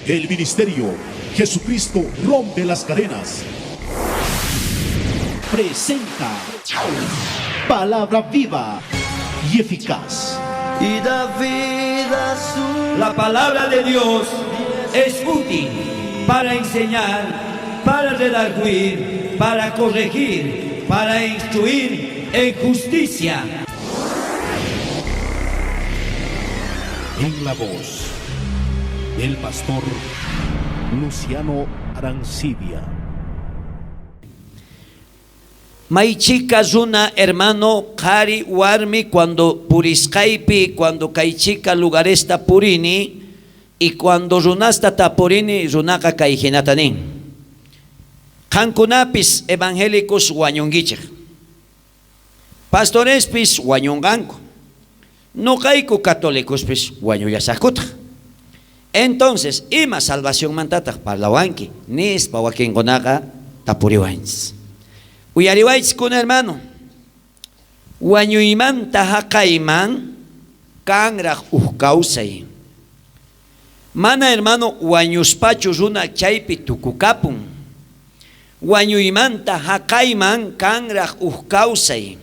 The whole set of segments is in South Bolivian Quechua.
El ministerio Jesucristo rompe las cadenas. Presenta Palabra viva y eficaz. Y da vida su La palabra de Dios es útil para enseñar, para redarguir, para corregir, para instruir en justicia. En la voz del pastor Luciano Arancibia. May chhika runa hermano, qhari, warmi, cuando purisqaypi, cuando kay chhika lugaresta purini, y cuando runasta tapurini, runaqa kay jinata nin. Qankunapis evangélicos wañunkichej. Pastorespis wañunqanku. Noqayku católicospis wañullasajkutaj. Entonces, ima salvacionmantataj parlawanki? Nispa wakinkunaqa tapuriwanchis. Uyariwaychis kuna hermano. Wañuymanta jaqayman kanraj uj kawsay. Mana hermano wañuspachu runa chaypi tukukapun. Wañuymanta jaqayman kanraj uj kawsay.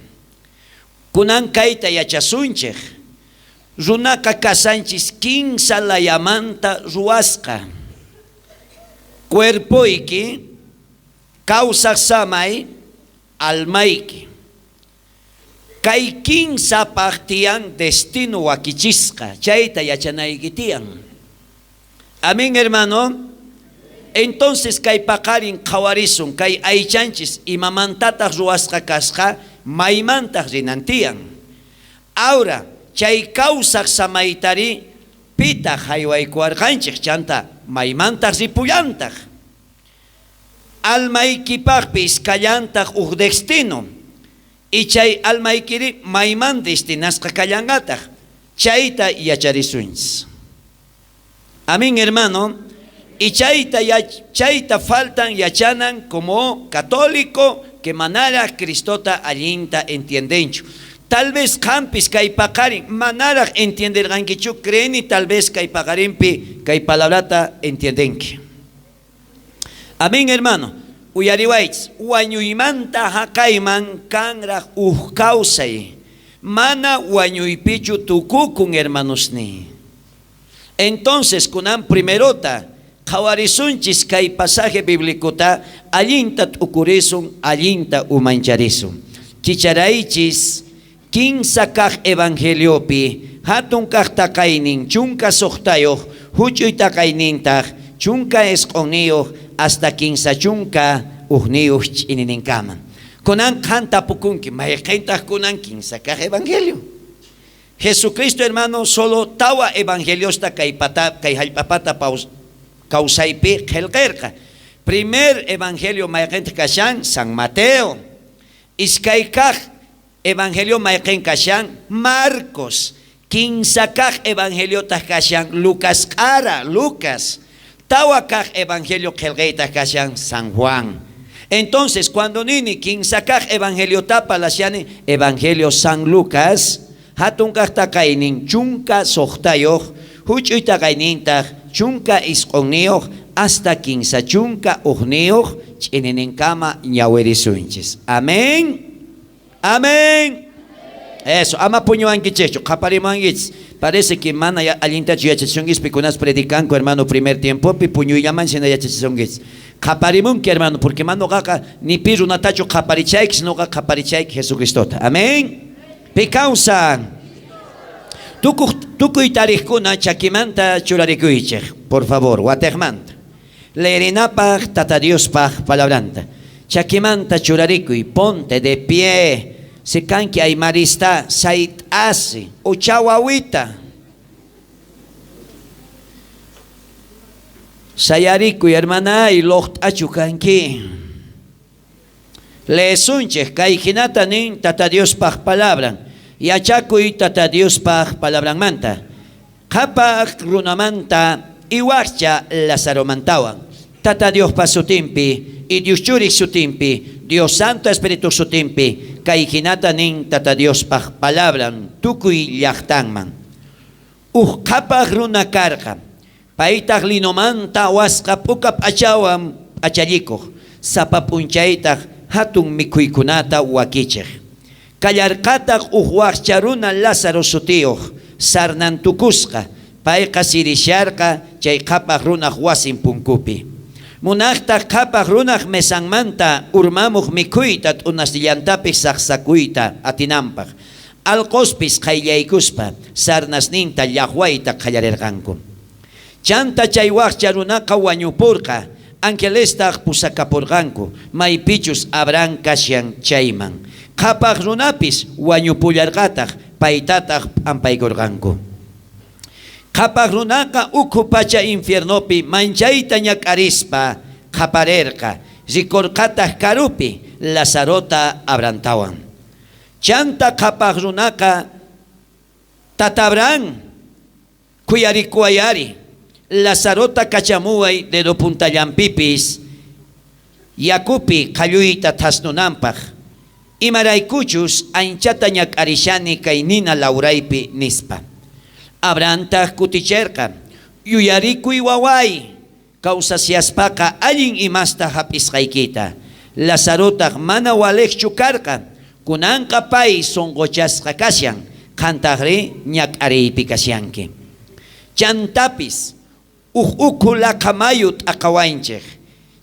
Kunan kayta yachasunchej. Runaqa kasanchis kinsa layamanta ruwasqa. Cuerpoyki, kawsaj samay, almayki. Kay kinsapaj tiyan destino wakichisqa, chayta yachanayki tiyan. Amén, hermano. Entonces kay paqarin qhawarisun kay aychanchis imamantataq ruwasqa kasqa maymantaq rinan tiyan. Ahora, chay kawsaj samaytari pitaq jaywaykuwarqanchej chanta maymantaq ripullantaq. Almaykipajpis kallantaq uj destino. Y chay almaykiri mayman destinasqa kallanqataq. Chayta yacharisunchis. Amén, hermano. Y chayta faltan yachanan como católico que manaraj Cristota allinta entiendenchu. Tal vez qampis kay paqarin manaraj entienderqankichu creeni tal vez kay paqarinpi kay palabrata entiendenki. Amén, hermano. Uyariwaychis, wañuymanta jaqayman kanraj uj kawsay. Mana wañuypichu tukukun, hermanosni. Entonces, kunan primerota, qhawarisunchis kay pasaje biblicota, allinta t'ukurisun, allinta umancharisun. Kicharaychis, kinsa kaj evangeliopi, hatun kaj taqaynin, chunka suqtayuq, huch'uy taqaynintaq, chunka isq'unniyuq, hasta kinsa chunka ujniyuq ch'inininkama. Kunan qan tapukunki, mayqintaq kunan kinsa kaj evangelio. Jesucristo, hermano, solo tawa evangeliosta kay pata, kay jallp'apata kawsaypi qhelqerqa. Primer evangelio mayqintaq kashan, San Mateo. Iskay kaj evangelio mayqin kashan, Marcos. Kinsa kaj evangeliotaq kashan, Lucas q'ara, Lucas. Tawa kaj evangelio qhelqaytaq kashan, San Juan. Entonces, cuando nini kinsa kaj evangelio tapa lasiani, evangelio San Lucas, hatun kaj taqaynin chunka suqtayuq, huch'uy taqaynintaq chunka isq'unniyuq, hasta kinsa chunka ujniyuq, ch'inininkama ñawirisunchis. Amén. Amén. Eso, ama puñuwankichikchu, qhaparimuwankichis. Parece que mana allintachu yachachisunkichis, pikunas predicanku, hermano, primer tiempopi, puñuyllaman shina yachachisunkichis. Qhaparimunki, hermano, porque mana noqaqa ni pi runatachu qhaparichayki, sinoqa qhaparichayki Jesucristota. Amén. Pi kawsan. Tukuy tariqkuna chakimanta churarikuychej, por favor, watejmanta. Leerinapaj Tata Diospaj palabranta. Chakimanta churarikuy, ponte de pie. Si kanki aymarista sayt'asi o chawawita. Sayarikuy, hermana, y loqt'achu kanki. Leesunchej kay jinata nin Tata Diospaj palabran. Yachakuy Tata Diospaj palabranmanta. Qhapaq runamanta iwaqcha Lazaromantawan. Tata Diospa sutinpi y Dios Churij sutinpi, Dios Santo Espíritu sutinpi, kay jinata nin Tata Diospaj palabran tukuy llaqtanman. Uj qhapaq runa karqa. Paytaj linomanta awasqa puka p'achawan p'achallikoj, sapa p'unchaytaj jatun mikhuykunata wakichej. Kallarqataj uj wajcha runa Lázaro sutiyoj, sarnantukusqa, payqa sirisharqa chay qhapaj runaj wasin punkupi. Munajtaj qhapaj runaj mesanmanta urmamoj mikhuyta t'unasnillantapis sajsakuyta atinanpaj. Alqospis qayllaykuspa sarnasninta llajwayta qallarerqanku. Chanta chay wajcha runaqa wañuporqa, angelestaj pusakaporqanku maypichus Abraham kashan chayman. Qhapaj runapis wañupullarqataj, paytataj p'ampaykorqanku. Qhapaj runaqa ukhu pacha infiernopi manchayta ñak'arispa qhaparerqa, rikorqataj karupi Lazarota Abrahamtawan. Chanta qhapaj runaqa, Tata Abraham, khuyarikuway ari, Lazarota kachamuway dedo puntallanpipis yakupi qhalluyta thasnunanpaj, imaraykuchus anchata ñak'arishani kay nina lawraypi, nispa. Abrahamtaj kuticherqa, Yuyarikuy wawáy, kawsashaspaqa allin imasta jap'isqaykita. Lazarotaj mana walejchu karqa, kunanqa pay sonqochasqa kashan, qantajrí ñak'ariypi kashanki. Chantapis uj ukhu laqha mayu t'aqawanchej.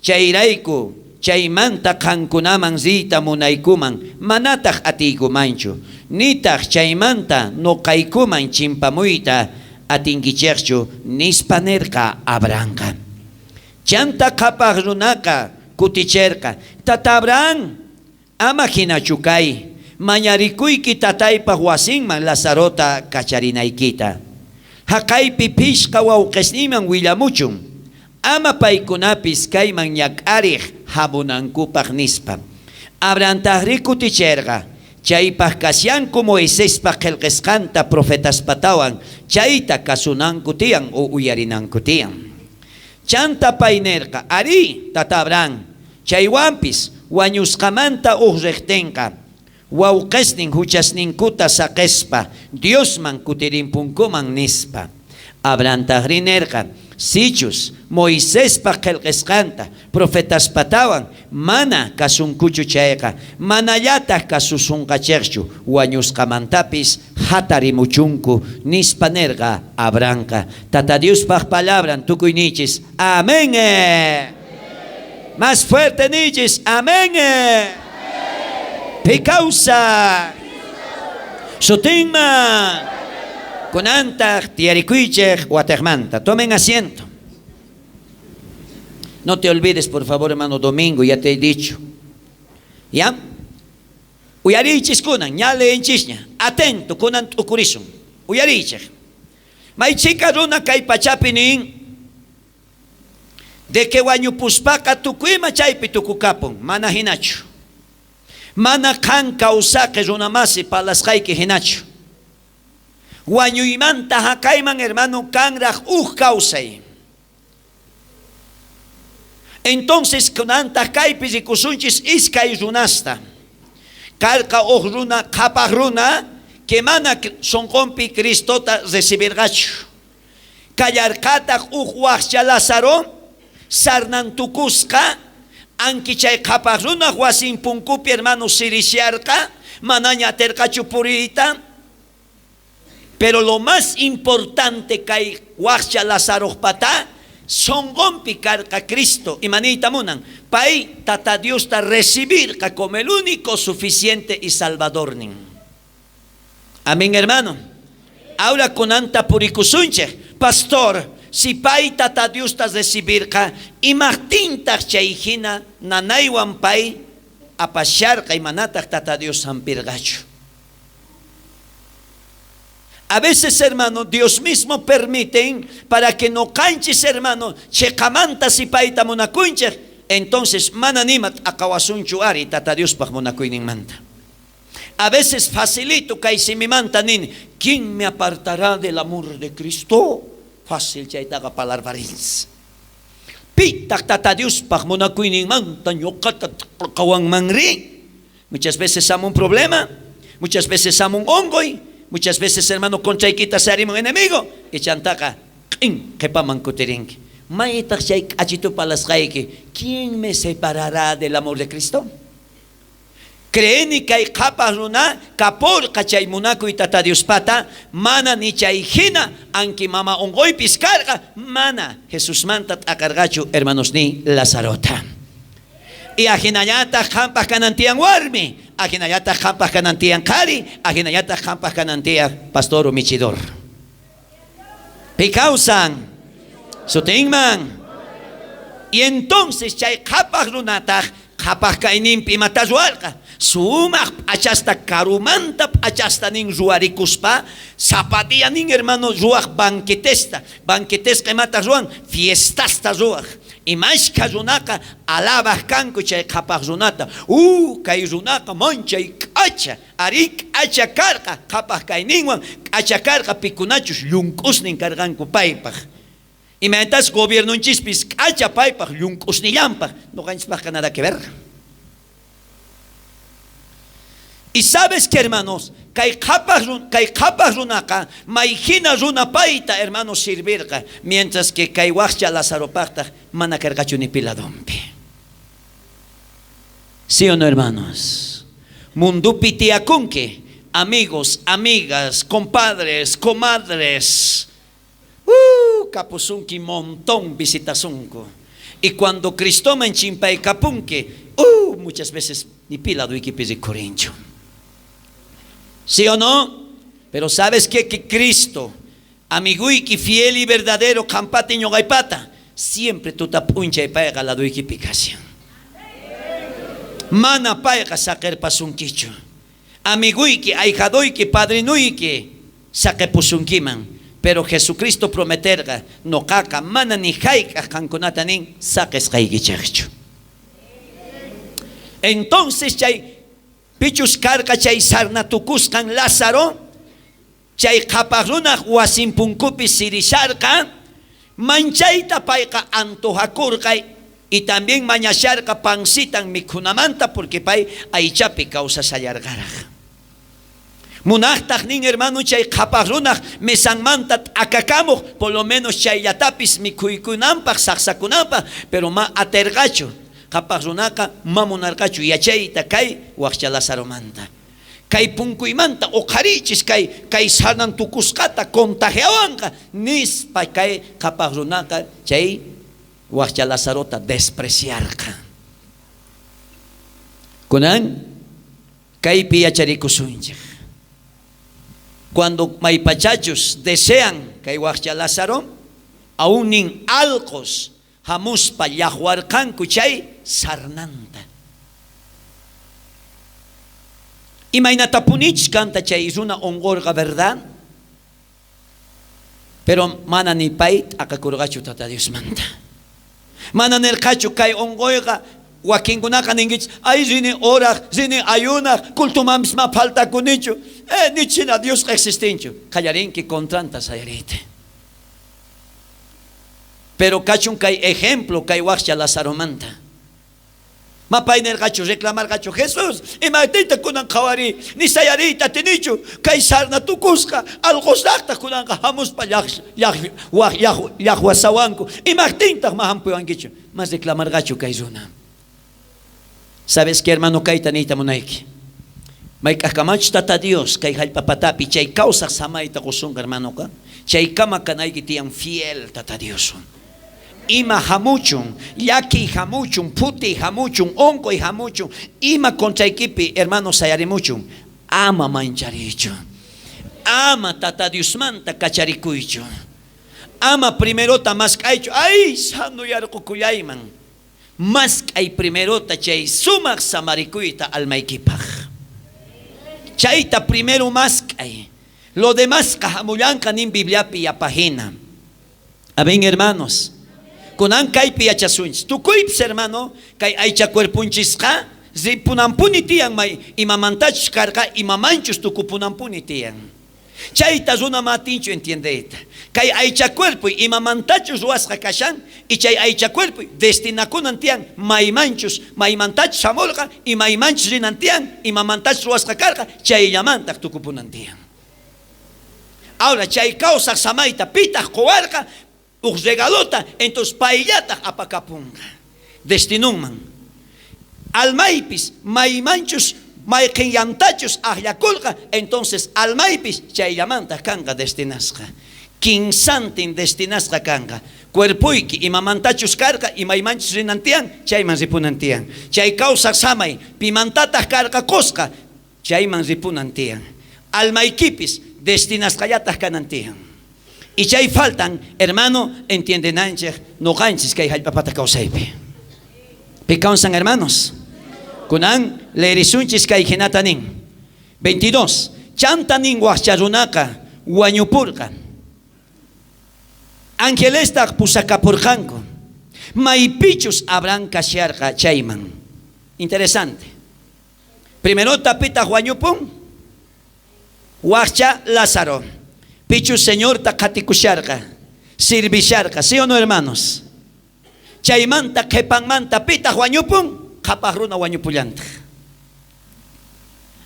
Chayrayku chaymanta qankunaman riyta munaykuman, manataj atiykumanchu, nitaj chaymanta noqaykuman chimpamuyta atinkichejchu, nispa nerqa Abrahamqa. Chanta qhapaj runaqa kuticherqa, Tata Abraham, ama jinachu kay, mañarikuyki tataypaj wasinman Lazarota kacharinaykita. Jaqaypi phishqa wawqesniyman willamuchun, ama paykunapis kayman ñak'arej jamunankupaj, nispa. Abrahamtajrí kuticherqa, Chaypaj kashanku Moisespa qhelqesqanta profetaspatawan, chayta kasunanku tiyan o uyarinanku tiyan. Chanta pay nerqa, Arí, tata Abraham, chaywanpis wañusqamanta uj rejtenqa, wawqesnin juchasninkuta saqespa Diosman kutirimpunkuman, nispa. Abrahamtajrí nerqa, Sichus Moisespa qhelqesqanta profetaspatawan mana kasunkuchu chayqa, manallataj kasusonqachejchu, wañusqamantapis jatarimuchunku, nispa nerqa Abrahamqa. Tata Diospaj palabran tukuy niychis, Amén. Más fuerte niychis, Amén. Pi kawsaj sutinman. Kunantaj tiyarikuychej watejmanta. Tomen asiento. No te olvides, por favor, hermano Domingo, ya te he dicho. ¿Ya? Uyariychis kunan, ña leenchisña. Atento, kunan t'ukurisun. Uyariychej. May chhika runa kay pachapi nin de que wañupuspaqa tukuy ima chaypi tukukapun, mana jinachu. Mana qan kawsaqe runamasi parlasqayki jinachu. Wañuymanta jaqayman, hermano, kanraj uj kawsay. Entonces kunantaj kaypi rikusunchis iskay runasta. Karqa uj runa, qhapaj runa, que mana sonqonpi Cristota recibirqachu. Kallarqataj uj wajcha Lázaro, sarnantukusqa, anki chay qhapaj runaj wasin punkupi, hermano, sirisharqa, manaña aterqachu puriyta. Pero lo más importante kay wajcha Lazarojpata sonqonpi karqa Cristo. Ima niyta munan? Pay Tata Diosta recibirqa como el único, suficiente y Salvadornin. Amén, hermano. Ahora kunanta purikusunchej. Pastor, si pay Tata Diosta recibirqa, imajtintaj chay jina nanaywan pay apasharqa, imanataj Tata Dios jampirqachu? A veces, hermano, Dios mismo permiten para que noqanchis, hermano, cheqamanta si payta munakunchej, entonces mana nima t'aqawasunchu ari Tata Diospaj munakuyninmanta. A veces facilito kay simimanta nin, ¿quién me apartará del amor de Cristo? Fácil chaytaqa parlarparins. Pitaq Tata Diospaj munakuyninmanta ñuqata t'aqawanmanri? Muchas veces hamun problema, muchas veces hamun onqoy, muchas veces, hermano, contraykita sarimun enemigo, y chantaqa Q'in qhepaman kutirinki. Maytaj chay k'achitu parlasqayki? ¿Quién me separará del amor de Cristo? Creeni kay qhapaj runa kaporqa chay munakuy Tata Diospata, mana ni chay jina anki mama onqoypis karqa, mana Jesusmanta t'aqarqachu hermanosniy Lazarota. Y ajinallataj qanpaj kanan tiyan warmi, ajinallataj qanpaj kanan tiyan qhari, ajinallataj qanpaj kanan tiyan pastor o michidor. Pi kawsan sutinman. Y entonces chay qhapaj runataj qhapaj kayninpi imata ruwarqa? Sumaj p'achasta karumanta p'achasta nin ruwarikuspa, sapa día nin hermano ruwaj banquetesta. Banquetesqa imataj ruwan? Fiestasta ruwaj. Y mashkha runaqa alabaj kanku chay qhapaj runata. Kay runaqa manchay k'acha. Arí, k'acha karqa qhapaj kayninwan, k'acha karqa pikunachus llunk'usnin karqanku paypaj. Imaynatas gobiernonchispis k'acha paypaj llunk'usnillanpaj, noqanchispajqa nada que ver. Y sabes que, hermanos, kay qhapaj kay qhapaj runaqa may jina runa payta, hermanos, sirvirqa, mientras que kay wajcha Lazaropajtaj mana karqachu ni pi ladonpi. ¿Sí o no, hermanos? Mundupi tiyakunki, amigos, amigas, compadres, comadres, kapusunki montón visitasunku. Y cuando Cristoman chimpaykapunki, muchas veces ni pi ladoykipi rikhurinchu. ¿Sí o no? Pero ¿sabes qué? Que Cristo, amiguyki fiel y verdadero, qanpata ñoqaypata, siempre tuta p'unchay payqa ladoykipi kashan. Mana payqa saqerpasunkichu. Amiguyki, ahijadoyki, padrinuyki saqepusunkiman. Pero Jesucristo prometerqa, noqaqa mana ni jayk'aj qankunata nin saqesqaykichejchu. Entonces chay pichus karqa chay sarnatukusqan Lázaro, chay qhapaj runaj wasin punkupi sirisharqa, manchayta payqa antojakurqa y también mañasharqa pansitan mikhunamanta porque pay aychapi kawsashallarqaraj. Munajtaj nin hermano chay qhapaj runaj mesanmanta t'akakamuj, por lo menos chayllatapis mikhuykunanpaj, saqsakunanpaj, pero ma aterqachu. Qhapaj runaqa ma munarqachu yachayta kay wajcha Lazaromanta. Kay punkuymanta uqharichis kay kay sarnan tukusqata contagiawanqa nispa kay qhapaj runaqa chay wajcha Lazarota despreciarqa. Kunan kaypi yacharikusunchej. Cuando maypachachus desean kay wajcha Lázaro, aún nin alqos hamuspa llajwarqanku chay sarnanta. Imaynatapunich kanta chay runa onqorqa, verdad? Pero mana ni pay t'aqakurqachu Tata Diosmanta. Mana nirqachu kay onqoyqa wakinkunaqa ninkichis, ay rini oraj, rini ayunaj, cultumanpis ma faltakunichu, nichina Diosqa existinchu. Qallarinki contranta sayariyta. Pero kachun kay ejemplo kay wajcha Lazaromanta. Ma pay nirqachu, reclamarqachu, Jesús, imajtinta kunan qhawari, ni sayariyta atinichu, kay sarna tukusqa, alqosrajtaj kunanqa hamuspa llajwasawanku, imajtintaj ma hampuwankichu? Mas reclamarqachu kay runa. ¿Sabes qué, hermano? Kayta niyta munayki. Mayk'ajkamachus Tata Dios kay jallp'a patapi chay kawsaj samayta qosunqa, hermanoqa, chay kama kanayki tiyan fiel Tata Dioswan. Ima hamuchun, llakiy hamuchun, phutiy hamuchun, onqoy hamuchun, ima contraykipi, hermano, sayarimuchun, ama manchariychu. Ama Tata Diosmanta kacharikuychu. Ama primerota mask'aychu, ay, sanuyarqukullayman. Mask'ay primerota chay sumaq samarikuyta almaykipaj. Chayta primero mask'ay. Lo demasqa hamullanqa nin Bibliapi yapajina. Amén, hermanos. Kunan kaypi yachasunchis. Tukuypis, hermano, kay aycha cuerponchisqa ripunampuni tiyan may imamantachus karqa imamanchus tukupunampuni tiyan. Chayta runa matinchu entiendeyta. Kay aycha cuerpo imamantachus ruwasqa kashan y chay aycha cuerpo destinakunan tiyan maymanchus maymantachus hamurqa y maymanchus rinan tiyan imamantachus ruwasqa karqa chayllamantaq tukupunan tiyan. Ahora chay kawsaq samayta pitaq quwarqa. Uj regalota, entonces payllataj apakaponqa destinonman. Almaypis maymanchus mayqenllantachus ajllakorqa, entonces almaypis chayllamantaj kanqa destinasqa. Kinsantin destinasqa kanqa. Cuerpoyki imamantachus karqa, imaymanchus rinan tiyan, chayman ripunan tiyan. Chay kawsaj samay pimantataj karqa qosqa, chayman ripunan tiyan. Almaykipis destinasqallataj kanan tiyan. Y chay faltan, hermano, entiendenanchej noqanchis kay jallp'apata kawsaypi. Pi kawsan, hermanos? Kunan leerisunchis kay jinata nin. 22. Chanta nin wajcha runaqa wañupurqa. Angelestaj pusakaporqanku maypichus Abraham kasharqa chayman. Interesante. Primerota pitaj wañupun? Wajcha Lázaro. Pichus Señorta qhatikusharqa, sirvisharqa, ¿sí o no, hermanos? Chaymanta qhepanmanta pitaj wañupun? Qhapaj runa wañupullantaj.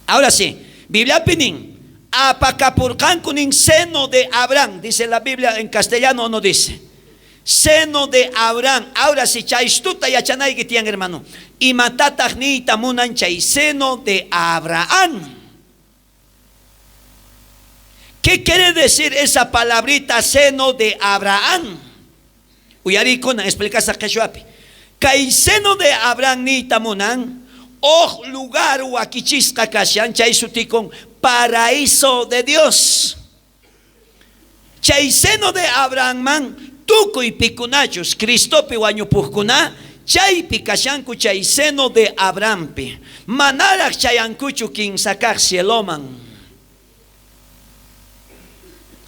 Ahora sí, Bibliapi nin, apakapurqanku nin seno de Abraham, dice la Biblia en castellano o no dice. Seno de Abraham. Ahora sí, chaystuta yachanayki tiyan, hermano. Imatataj niyta munan chay seno de Abraham? ¿Qué quiere decir esa palabrita seno de Abraham? Uyarikuna, explicasaj qheshwapi. Kay seno de Abraham niyta munan, uj lugar wakichisqa kashan, chay sutikun paraíso de Dios. Chay seno de Abrahamman tukuy pikunachus Cristopi wañupujkuna, chaypi kashanku chay seno de Abrahampi. Manaraj chayankuchu kinsakaj cieloman.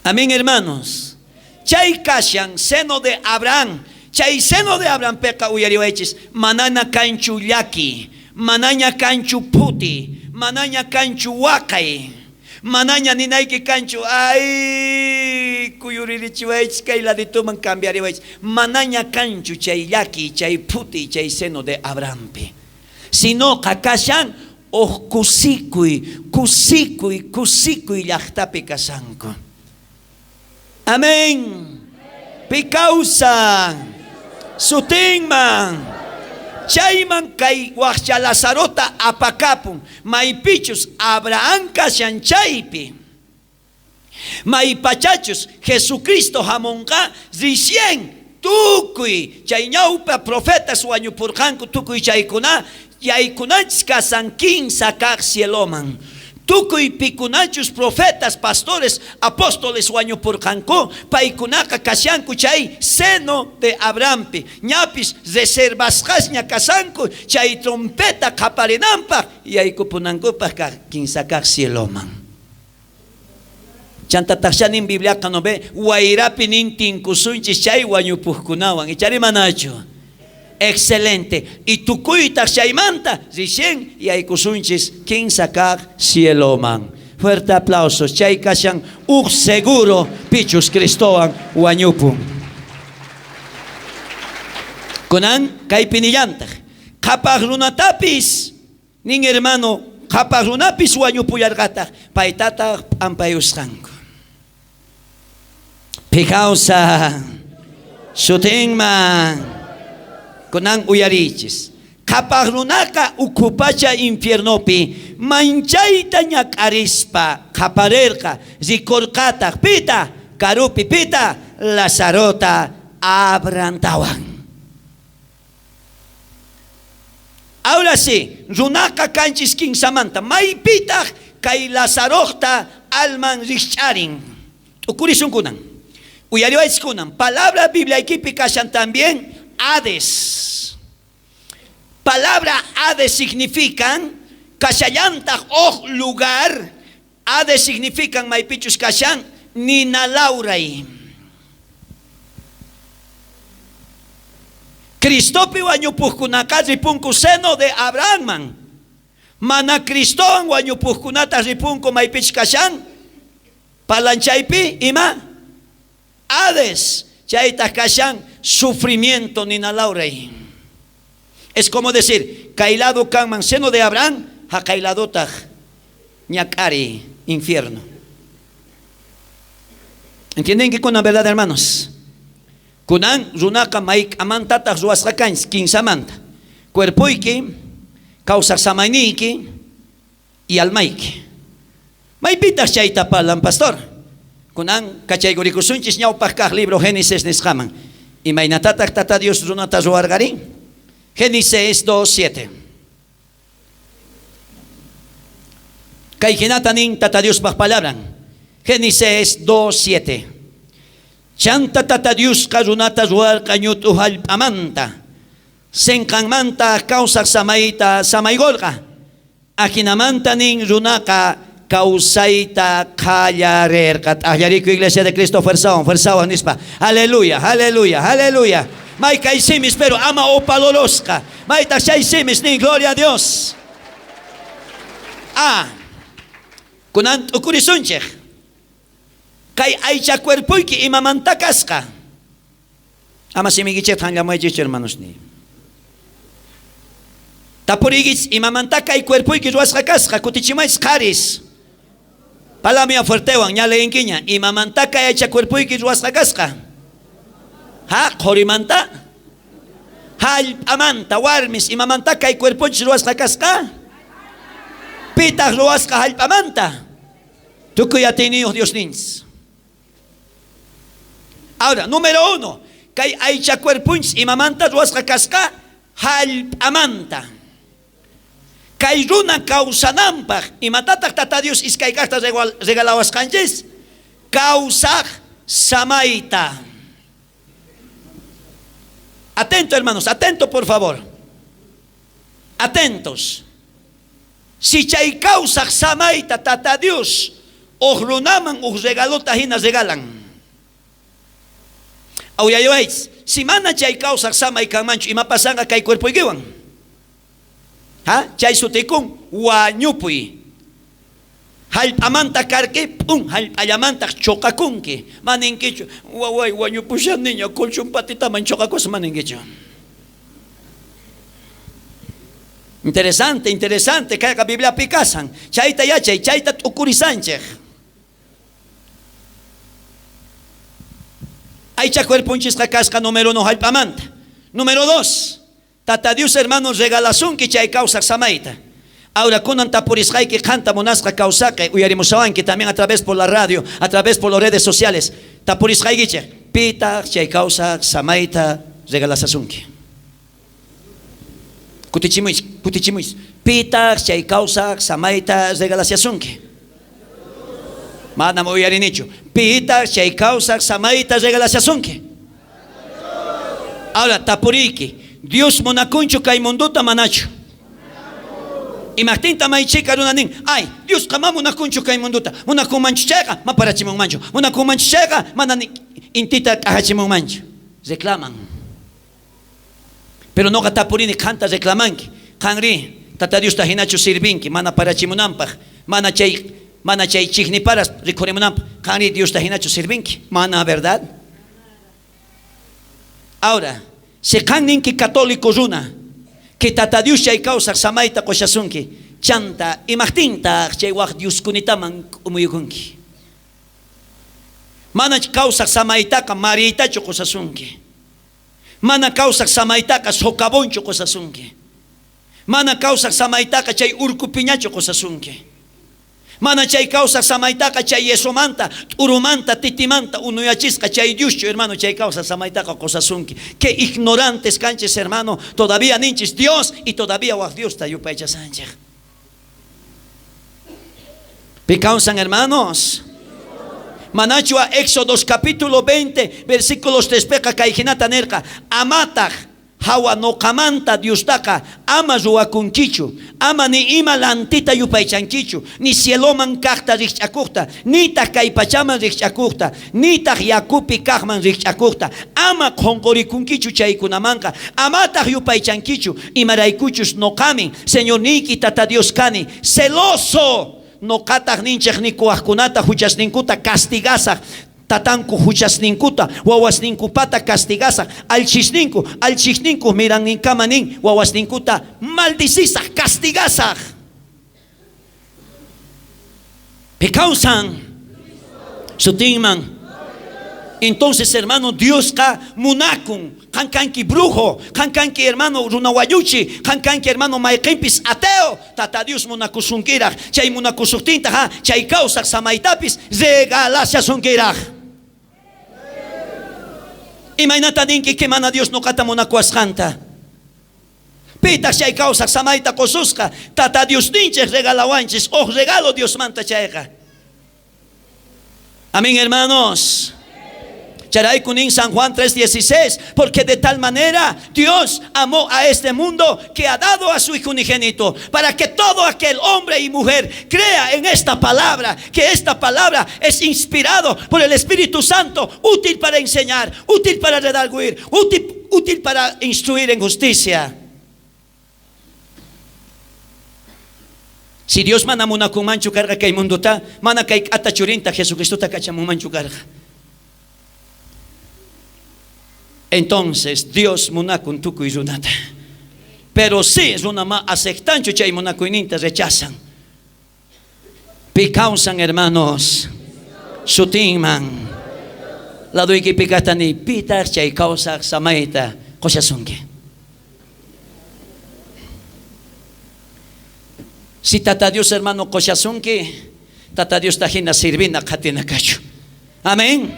Amén, hermanos. Chay kashan seno de Abraham. Chay seno de Abraham peqa uyariwaychis. Manana kanchu llaki, manaña kanchu phuti, manaña kanchu waqay, manaña ninayki kanchu, ay, kuyuririchiwaychis, kay ladituman cambiariwaychis. Manaña kanchu chay llaki, chay phuti, chay seno de Abrahampi. Sinoqa kashan uj kusikuy, kusikuy, kusikuy llajtapi kashanku. Amén. Pi kawsan sutinman. Chayman kay wajcha Lazarota apakapun, maypichus Abraham kashan chaypi. Maypachachus Jesucristo jamonqa, recién tukuy chay ñawpa profetas wañupurqanku, tukuy chaykuna yaykunanchis kasan kinsa kaj cieloman. Tukuy pikunachus profetas, pastores, apóstoles wañupurqanku, paykunaqa kashanku chay seno de Abrahampi. Ñapis reservasqasña kasanku chay trompeta qaparinanpaj yaykupunankupaj kaj kinsa kaj cieloman. Chantatajcha nin Bibliaqa no ve, wayrapi nin tinkusunchis chay wañupujkunawan, ichari manachu. Excelente. Y tukuytaj chaymanta recién yaykusunchis kinsa kaj cieloman. Fuerte aplausos. Chay kashan uj seguro pichus Cristowan wañupun. Kunan kaypi nillantaj. Qhapaj runatapis nin hermano, qhapaj runapis wañupullarqataj, paytataj p'ampayusqanku. Pi kawsa sutinman. Kunan uyarichis. Qhapaj runaqa ukhu pacha infiernopi manchayta ñak'arispa qhaparerqa, rikorqataj pita karupi pita Lazarota Abrahamtawan. Ahora sí, runaqa kanchis kinsamanta maypitaj kay Lazarojta alman rijch'arin. T'ukurisun kunan. Uyariwaychis kunan. Palabra Bibliaykipi kashan también Hades. Palabra Hades significan kashallantaj uj lugar. Hades significan maypichus kashan nina lawray. Cristopi wañupujkunaqa ripunku seno de Abrahamman. Mana Cristowan wañupujkunata ripunku maypichus kashan palanchaypi ima Hades. Chaytaj kashan sufrimiento nina lawray. Es como decir, kay lado kanman seno de Abraham, jaqay ladotaj ñak'ari infierno. ¿Entienden que con la verdad, hermanos? Kunan runaqa mayk'amantataj ruwasqa kanchis? Kinsamanta. Cuerpoyki, kawsaj samayniyki y almayki. Maypitaj chayta parlan, pastor? Kunan kachaykurikusunchis ñawpaj kaj libro Génesis nisqaman. Imaynatataj Tata Dios runata ruwarqarí? Génesis 2:7. Kay jinata nin Tata Diospaj palabran. Génesis 2:7. Chanta Tata Diosqa runata ruwarqa ñut'u jallp'amanta. Senqanmanta kawsaj samayta samaykorqa. Ajinamanta nin runaqa kawsayta qallarerqa. T'ajllariyku Iglesia de Cristo fuerzawan, fuerzawan nispa. Aleluya, aleluya, aleluya. May kay simis, pero ama opalorosqa. Maytaj chay simis nin, gloria a Dios. A. Kunan t'ukurisunchej. Kay aycha cuerpoyki imamanta kasqa? Ama simiykichejta janllamuwaychejchu, hermanosniy. Tapuriykichis, imamanta kay cuerpoyki ruwasqa kasqa? Kutichimuwaychis qharis. Palamia fuertewan, ña leenkiña. Imamanta kay aycha cuerpoyki ruwasqa kasqa? Ha, qhorimanta? Jallp'amanta, warmis, imamanta kay cuerponchis ruwasqa kasqa? Pitaj ruwasqa jallp'amanta? Tukuy atiyniyoj Diosninchis. Ahora, número uno, kay aycha cuerponchis imamanta ruwasqa kasqa? Jallp'amanta. Kay runa kawsananpaj, imatataj Tata Dios iskay kajta regalawasqanchis? Kawsaj samayta. Atento, hermanos, atento, por favor. Atentos. Si chay kawsaj samayta Tata Dios uj runaman uj regalota jina regalan. Uyariwaychis, si mana chay kawsaj samay kanmanchu, ima pasanqa kay cuerpoykiwan? Ha? Chay sutikun wañupuy. Jallp'amanta karki, p'un, jallp'allamantaj choqakunki. Ma ninkichu, waway wañupushaniña, colchón patitaman choqakusaj, ma ninkichu. Interesante, interesante, kayqa Bibliapi kashan. Chayta yachay, chayta t'ukurisanchej. Aycha cuerponchisqa kasqa número 1 jallp'amanta. Número 2, Tata Dios hermano regalasunki chay kawsaj samayta. Ahora kunan tapurisqayki qanta munasqa kawsaqe uyarimushawanki también a través por la radio, a través por las redes sociales. Tapurisqaykichej, pitaj chay kawsaj samayta regalasasunki? Kutichimuychis, kutichimuychis. Pitaj chay kawsaj samayta regalashasunki? Manam uyarinichu. Pitaj chay kawsaj samayta regalashasunki? Ahora tapuriyki, Dios munakunchu kay mundota manachu? Imajtinta may chhika runa nin, ay, Diosqa ma munakunchu kay mundota, munakunmanchu chayqa ma parachimunmanchu, munakunmanchu chayqa mana ni intita k'ajachimunmanchu. Reclaman. Pero noqa tapurini qanta reclamanki, qanrí Tata Diosta jinachu sirvinki mana parachimunanpaj, mana chay mana chay chijniparas rikhurimunanpaj, qanrí Diosta jinachu sirvinki? Mana, verdad? Ahora, si qan ninki católico runa, que Tata Dios chay kawsaj samayta qoshasunki, chanta imajtintaj chay waj dioskunitaman k'umuyukunki? Mana kawsaj samaytaqa mariytachu qoshasunki. Mana kawsaj samaytaqa socavonchu qoshasunki. Mana kawsaj samaytaqa chay urku piñachu qoshasunki. Mana chay kawsaj samaytaqa chay yesomanta, t'urumanta, titimanta unuyachisqa chay Dioschu, hermano, chay kawsaj samaytaqa qosasunki. Qué ignorantes kanchis, hermano, todavía ninchis Dios y todavía waj Diosta yupaychasanchej. Pi kawsan, hermanos? Manachu a Éxodos capítulo 20, versículos 3 peqa kay jinata nerqa, amataj Jawa noqamanta Diostaqa ama ruwakunkichu, ama ni ima lantita yupaychankichu, ni cieloman kajta rijch'akojta, nitaj kay pachaman rijch'akojta, nitaj yakupi kajman rijch'akojta. Ama qonqorikunkichu chaykunamanqa, amataj yupaychankichu, imaraykuchus noqamin Señorniyki Tata Dios kani, celoso. Noqataj ninchej nikuwajkunata juchasninkuta castigasaj. Tatanku juchasninkuta wawasninkupata castigasaj, allchhisninku, allchhisninkoj miranninkama nin, wawasninkuta maldicisaj, castigasaj. Pi kawsan? Sutinman. Entonces, hermano, Diosqa munakun. Qan kanki brujo, qan kanki hermano runa wañuchi, qan kanki hermano mayqenpis ateo. Tata Dios munakusunkiraj. Chay munakusojtintaj, ha, chay kawsaj samaytapis regalashasunkiraj. Imaynata ninki que mana Dios noqata munakuwasqanta? Pitaj chay kawsaj samayta qosusqa? Tata Diosninchej regalawanchis, uj regalo Diosmanta chayqa. Amén, hermanos. Chayrayku nin San Juan 3:16, porque de tal manera Dios amó a este mundo que ha dado a su Hijo unigénito, para que todo aquel hombre y mujer crea en esta palabra, que esta palabra es inspirado por el Espíritu Santo, útil para enseñar, útil para redarguir, útil, útil para instruir en justicia. Si Dios mana munakunmanchu karqa kay mundota, mana kay k'ata churinta Jesucristota kachamunmanchu karqa. Entonces Dios munakun tukuy runata. Pero si runa ma aceptanchu chay munakuyninta rechazan. Pi kawsan hermanos sutinman. Ladoykipi kajta niy, pitaj chay kawsaj samayta qoshasunki? Si Tata Dios hermano qoshasunki, Tata Diosta jina sirvina qhatina kachu. Amén.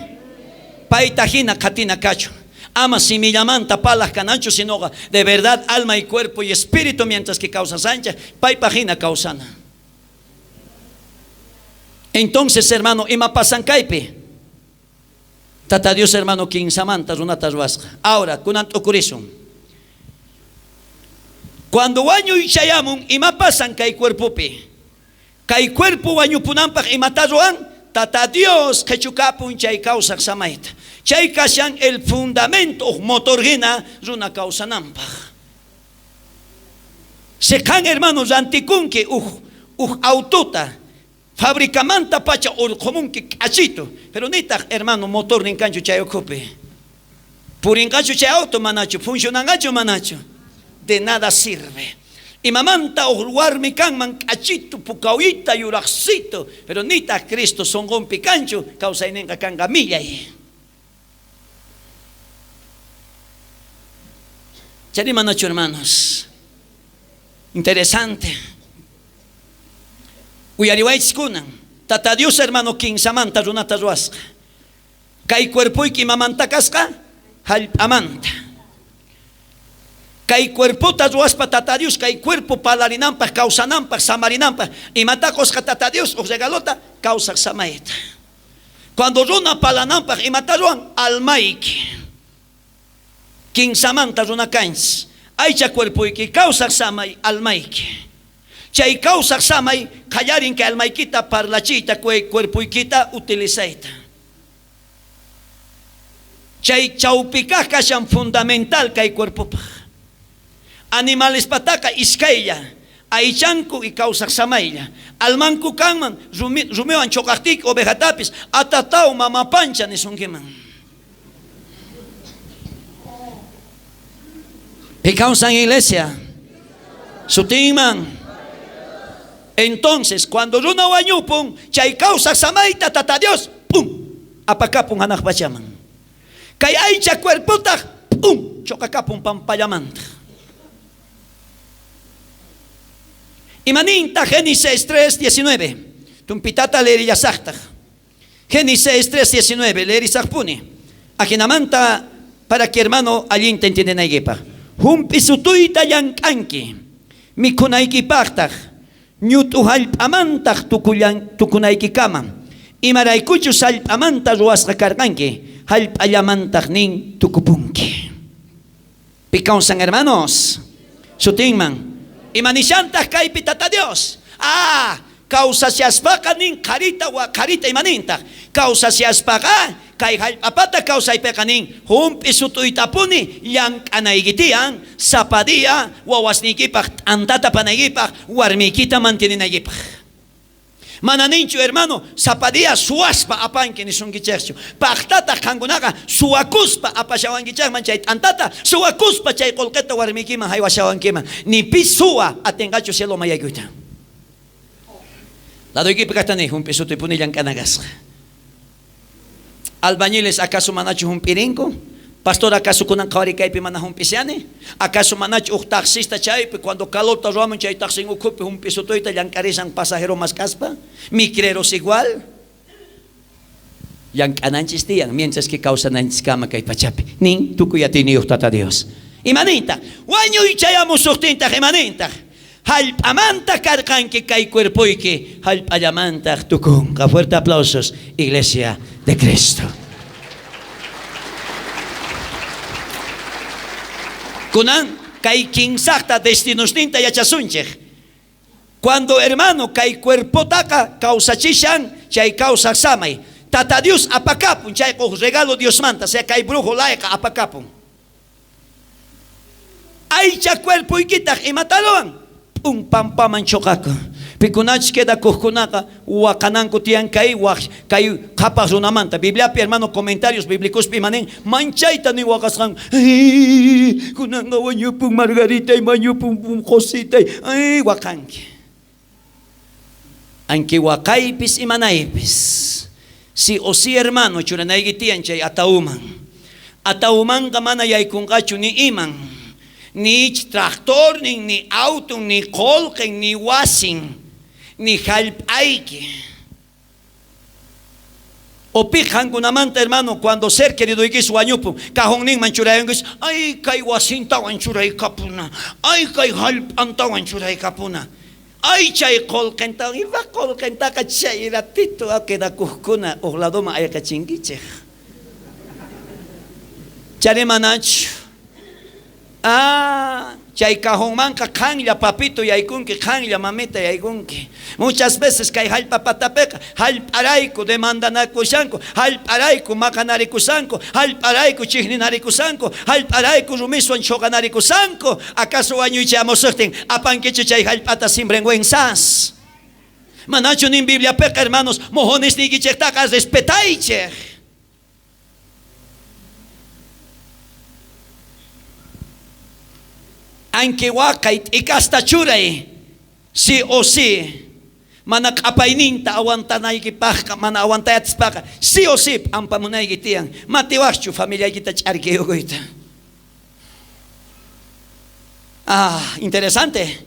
Payta jina qhatina kachu. Ama simillamanta palaj kananchu, sinoqa de verdad alma y cuerpo y espíritu mientras que kawsasanchej, paypaj jina kawsana. Entonces, hermano, ima pasan kaypi? Tata Dios, hermano, kinsamanta runata ruwasqa. Ahora, kunan t'ukurisun. Cuando wañuy chayamun, ima pasan kay cuerpopi? Kay cuerpo wañupunanpaj imata ruwan? Tata Dios qhechukapun chay kawsaj samayta. Chay kashan el fundamento uj motor jina runa kawsananpaj. Si qan, hermano, rantikunki uj uj autota, fabricamanta pacha urqhumunki k'achitu, pero nitaj, hermano, motornin kanchu chay ukhupi. Purinqachu chay auto manachu, funcionanqachu manachu. De nada sirve. Imamanta uj warmi kanman k'achitu, pukawita, yurajcito, pero nitaj Cristo sonqonpi kanchu, kawsayninqa kanqa millay. Chayri manachu, hermanos? Interesante. Uyariwaychis kunan. Tata Dios, hermano, kinsamanta runata ruwasqa. Kay cuerpoyki imamanta kasqa? Jallp'amanta. Kay cuerpota ruwaspa Tata Dios, kay cuerpo parlarinanpaj, kawsananpaj, samarinanpaj, imata qosqa Tata Dios, uj regalota, kawsaj samayta. Cuando runa parlananpaj, imata ruwan? Almayki. Kinsamanta runa kanchis. Aycha cuerpoyki, kawsaj samay, almayki. Chay kawsaj samay qallarin kay almaykita parlachiyta, cuerpoykita utilizayta. Chay chawpikaj kashan fundamental kay cuerpopaj. Animalespataqa iskaylla, aychanku y kawsaj samaylla. Almanku kanman rumiwan choqajtiyki ovejatapis, atataw mama pancha nisunkiman. Pi kawsan iglesia? Sutinman. Entonces, cuando runa wañupun, chay kawsaj samayta Tata Dios, pum, apakapun hanaj pachaman. Kay aycha cuerpotaj, pum, choqakapun pampallamanta. Imaninta Génesis 3:19. Tumpitata leerillasajtaj. Génesis 3:19, leerisajpuni. Ajinamanta para que hermano allinta entiendenaykipaj. Jump'i sutuyta llank'anki, mikhunaykipajtaj, ñut'u jallp'amantaj tukunaykikama. Imaraykuchus jallp'amanta ruwasqa karqanki, jallp'allamantaj nin tukupunki. Pi kawsan, hermanos? Sutinman. Imanishantaj kaypi Tata Dios? Ah, kawsashaspaqa nin qharita wa qharita imanintaj. Kawsashaspaqa kay jallp'apata kawsaypiqa nin jump'i sut'uytapuni llank'anayki tiyan, sapa día wawasniykipaj t'antata panaykipaj, warmiykita manteninaykipaj. Mana ninchu, hermano, sapa día suwaspa apanki nisunkichejchu. Pajtataj qankunaqa suwakuspa apashawankichejman chay t'antata, suwakuspa chay qolqeta warmiykiman jaywashawankiman. Ni pi suwa atenqachu cielo mayaykuyta. Ladoykipi kajta ni, jump'i sut'uypuni llank'ana kasqa. Albañiles acaso manachu jump'irinku? Pastor acaso kunan qhawarikaypi mana jump'ishani? Acaso manachu uj taxista chaypi cuando calorta ruwamun chay taxin ukhupi jump'isutuyta llank'arishan pasajero mask'aspa? Micreros igual? Llank'ananchis tiyan mientras que kawsananchiskama kay pachapi. Nin tukuy atiyniyuq Tata Dios. Ima nintaq? Wañuy chayamusojtintaj ima nintaq? Jallp'amanta karqanki kay cuerpoyki jallp'allamantaj tukunqa. Fuerte aplausos, Iglesia de Cristo. Kunan kay kinsajta destinosninta yachasunchej. Cuando hermano kay cuerpotaqa kawsachishan chay kawsaj samay, Tata Dios apakapun, chayqa uj regalo Diosmanta, sea kay brujo layqa apakapun. Aycha cuerpoykitaj imata ruwan? P'un pampaman choqakun. Pikunachus quedakojkunaqa waqananku tiyan kay waj kay qhapaj runamanta. Bibliapi hermano comentarios bíblicospi ima nin, manchayta nin waqasqan, kunanqa wañupun Margaritay, wañupun Jositay, waqanki. Anki waqaypis imanaypis. Si o si hermano churanayki tiyan chay atauman. Ataumanqa mana yaykunqachu ni iman. Ni tractornin, ni auton, ni qolqen, ni wasin, ni jallp'ayki. O pi qankunamanta hermano cuando ser queridoykis wañupun cajonninman churayankichis, ay kay wasintawan churaykapuna, ay kay jallp'antawan churaykapuna, ay chay qolqentawan, ima qolqentaqa chay ratito quedakojkuna uj ladoman ayqechinkichej. Chari manachu? Ah, chay cajonmanqa qanlla papito yaykunki, qanlla mamita yaykunki. Muchas veces kay jallp'a patapeqa jallp'arayku demandanakushanku, jallp'arayku maqanarikushanku, jallp'arayku chijninarikushanku, jallp'arayku rumiswan choqanarikushanku. Acaso wañuychamusojtin apankichu chay jallp'ata sinvergüenzas? Manachu nin Bibliapeqa hermanos, mojonesniykichejtaqa respetaychej. Anki waqay t'ikasta churay, sí o sí, mana q'apayninta aguantanaykipajqa, mana aguantayatispaqa, sí o sí p'ampamunayki tiyan. Matiwajchu familiaykita ch'arkiyukuyta? Ah, interesante.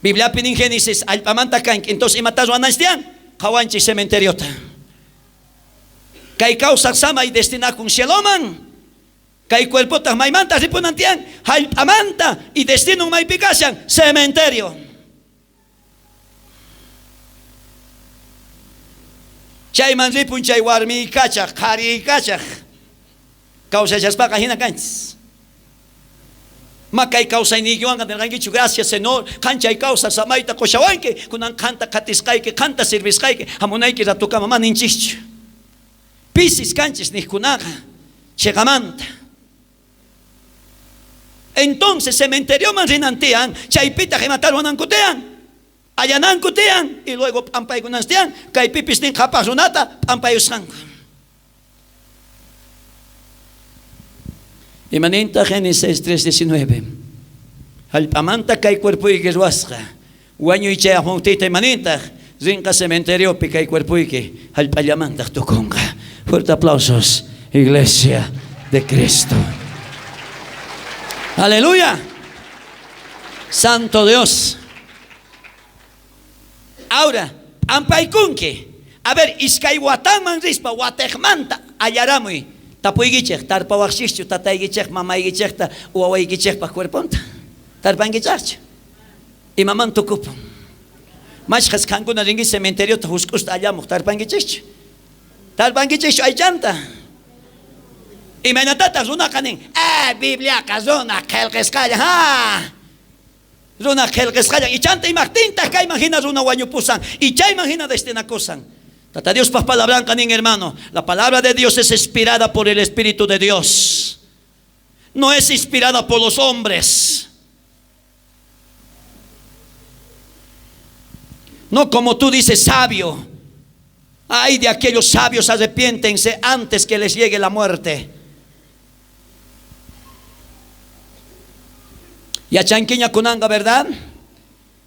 Bibliapi nin Génesis allp'amanta kanki, entonces imata ruwananchis tiyan? Qhawanchis cementeriota. Kay kawsaj samay destinakun cieloman. Kay cuerpotaj maymanta ripunan tiyan? Jallp'amanta. Y destinon maypi kashan? Cementerio. Chayman ripun chay warmiykachaj, qhariykachaj. Kawsashaspaqa jina kanchis. Ma kay kawsayniykiwanqa nerqankichu, gracias Señor, qan chay kawsaj samayta qoshawanki, kunan qanta qhatisqayki, qanta sirvisqayki, hamunayki ratukama ma ninchischu. Pisis kanchis nijkunaqa cheqamanta. Entonces cementerioman rinan tiyan, chaypitaj imata ruwananku tiyan? Allananku tiyan, y luego p'ampaykunas tiyan, kaypipis nin qhapaj runata p'ampayusqanku. Ima nintaj Génesis 3:19? Jallp'amanta kay cuerpoyki ruwasqa. Wañuy chayamojtiyta ima nintaj? Rinqa cementeriopi kay cuerpoyki jallp'allamantaj tukunqa. Fuerte aplausos, Iglesia de Cristo. Aleluya. Santo Dios. Ahora, p'ampaykunki. A ver, iskay watanman rispa watejmanta allaramuy. Tapuykichej, tarpawajchischu tataykichej, mamaykichejta, wawaykichejpaj cuerponta? Tarpankichejchu? Imaman tukupun? Mashkhas qankuna rinki cementeriota jusk'usta allamuj, tarpankichejchu? Tarpankichejchu aychanta? Imaynatataj runaqa nin, Bibliaqa runa qhelqesqalla, ha! Runa qhelqesqallan, ichanta imajtintaj kayman jina runa wañupusan y chayman jina destinakusan? Tata Diospaj palabranqa nin, hermano, la palabra de Dios es inspirada por el Espíritu de Dios. No es inspirada por los hombres. No como tú dices, sabio. Ay de aquellos sabios, arrepiéntense antes que les llegue la muerte. Yachankiña kunanqa, ¿verdad?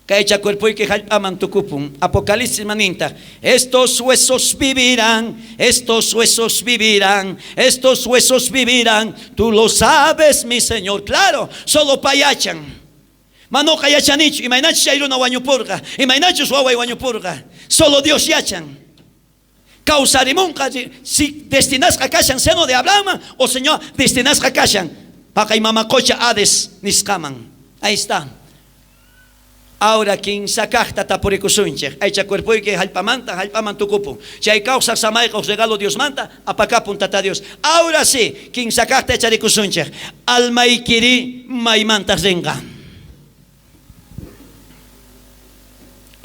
Kay aycha cuerpoyki jallp'aman tukupun. Apocalipsis manintaj, Estos huesos vivirán, estos huesos vivirán, estos huesos vivirán. Tú lo sabes, mi Señor. Claro, solo pay yachan. Ma noqa yachanichu, imaynachus chay runa wañupurqa, imaynachus waway wañupurqa. Solo Dios yachan. Kawsarimunqa si destinasqa kashan seno de Abrahamman o Señor destinasqa kashan paqay mama qocha Hades nisqaman. Ahí está. Ahora kinsa kajta tapurikusunchej. Aycha cuerpoyki jallp'amanta jallp'aman tukupun. Chay kawsaj samayqa uj regalo Diosmanta apakapun Tata Dios. Ahora sí, kinsa kajta yacharikusunchej. Almaykirí maymantaj renqa?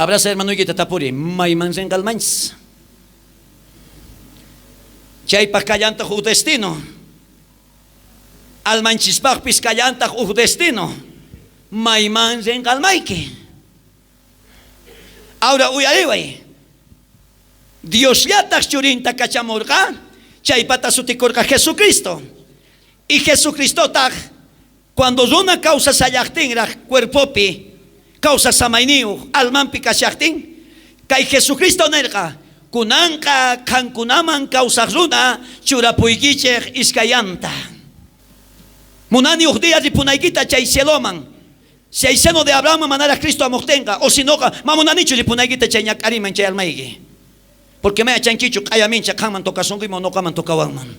Abraza hermanoykita tapuri, mayman renqa almanchis? Chaypaj kallantaj uj destino. Almanchispajpis kallantaj uj destino. Mayman renqa almayki? Ahora uyariway. Diosllataj churinta kachamorqa, chaypata sutikorqa Jesucristo. Y Jesucristotaj cuando runa kawsashallajtinraj cuerpopi kawsaj samayniyoj almanpi kashajtin, kay Jesucristo nerqa, Kunanqa qankunaman kawsaj runa churapuykichej iskayanta. Munani uj día ripunaykita chay cieloman. Chay seno de Abrahamman manaraj Cristo amojtenqa, o sinoqa ma munanichu ripunaykita chay ñak'ariman chay almayki. Porque ma yachankichu q'aya mincha qanman tokasunkiman o noqaman tokawanman.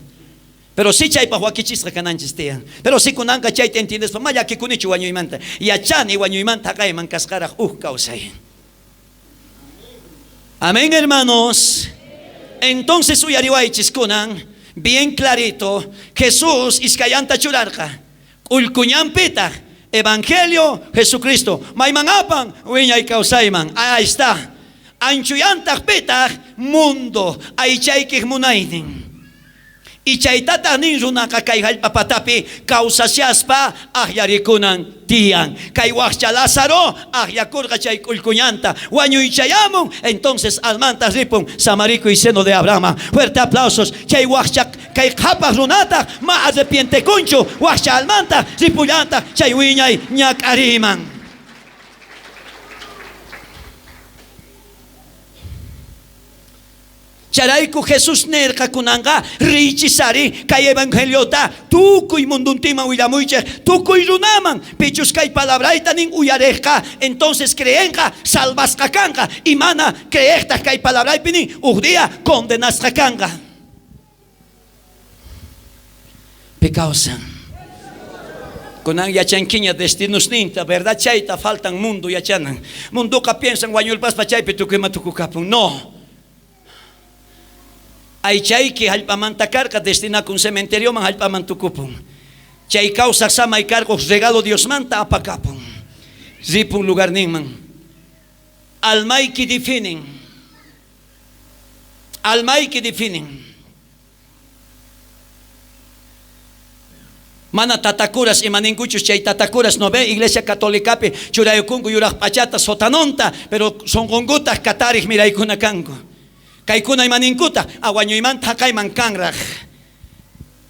Pero si chaypaj wakichisqa kananchis tiyan. Pero si kunanqa chayta entiendespa ma llakikunichu wañuymanta. Yachani wañuymanta jaqayman kasqaraj uj kawsay. Amén, hermanos. Entonces uyariwaychis kunan, bien clarito, Jesús iskayanta churarqa. K'ullkuñanpitaj, Evangelio, Jesucristo. Mayman apan, wiñay kawsayman. Ahí está. Anchuyantaj pitaj, mundo, aychaykej munaynin. Y chaytataj nin runaqa kay jallp'a patapi kawsashaspa ajllarikunan tiyan. Kay wajcha Lázaro ajllakorqa chay k'ullkuñanta. Wañuy chayamun, entonces almantaj ripun samarikuy seno de Abrahamman. Fuerte aplausos. Chay wajcha kay qhapaj runataj ma arrepientekunchu, wajcha almantaj ripullantaj chay wiñay ñak'ariyman. Chayrayku Jesús nerqa, Kunanqa riychis ari kay evangeliota tukuy munduntinman willamuychej, tukuy runaman. Pichus kay palabrayta nin uyarejqa, entonces creenqa, salvasqa kanqa. Y mana creejtaj kay palabraypi nin, uj día condenasqa kanqa. Pi kawsan? Kunan yachankiña destinosninta, verdad chayta faltan mundo yachanan. Mundoqa piensan wañurpaspa chaypi tukuy ima tukukapun. No. Aychayki jallp'amanta karqa, destinakun cementerioman jallp'aman tukupun. Chay kawsaj samay karqoj regalo Diosmanta apakapun. Ripun lugarninman. Almayki definen. Almayki definen. Mana tatakuras ima ninkuchus chay tatakuras no ve iglesia católicapi churayukunku yuraj p'achata sotanonta, pero sonqonkutaj katarej miraykuna kanku. Kaykuna ima ninkutaj a wañuymanta jaqayman kanraj.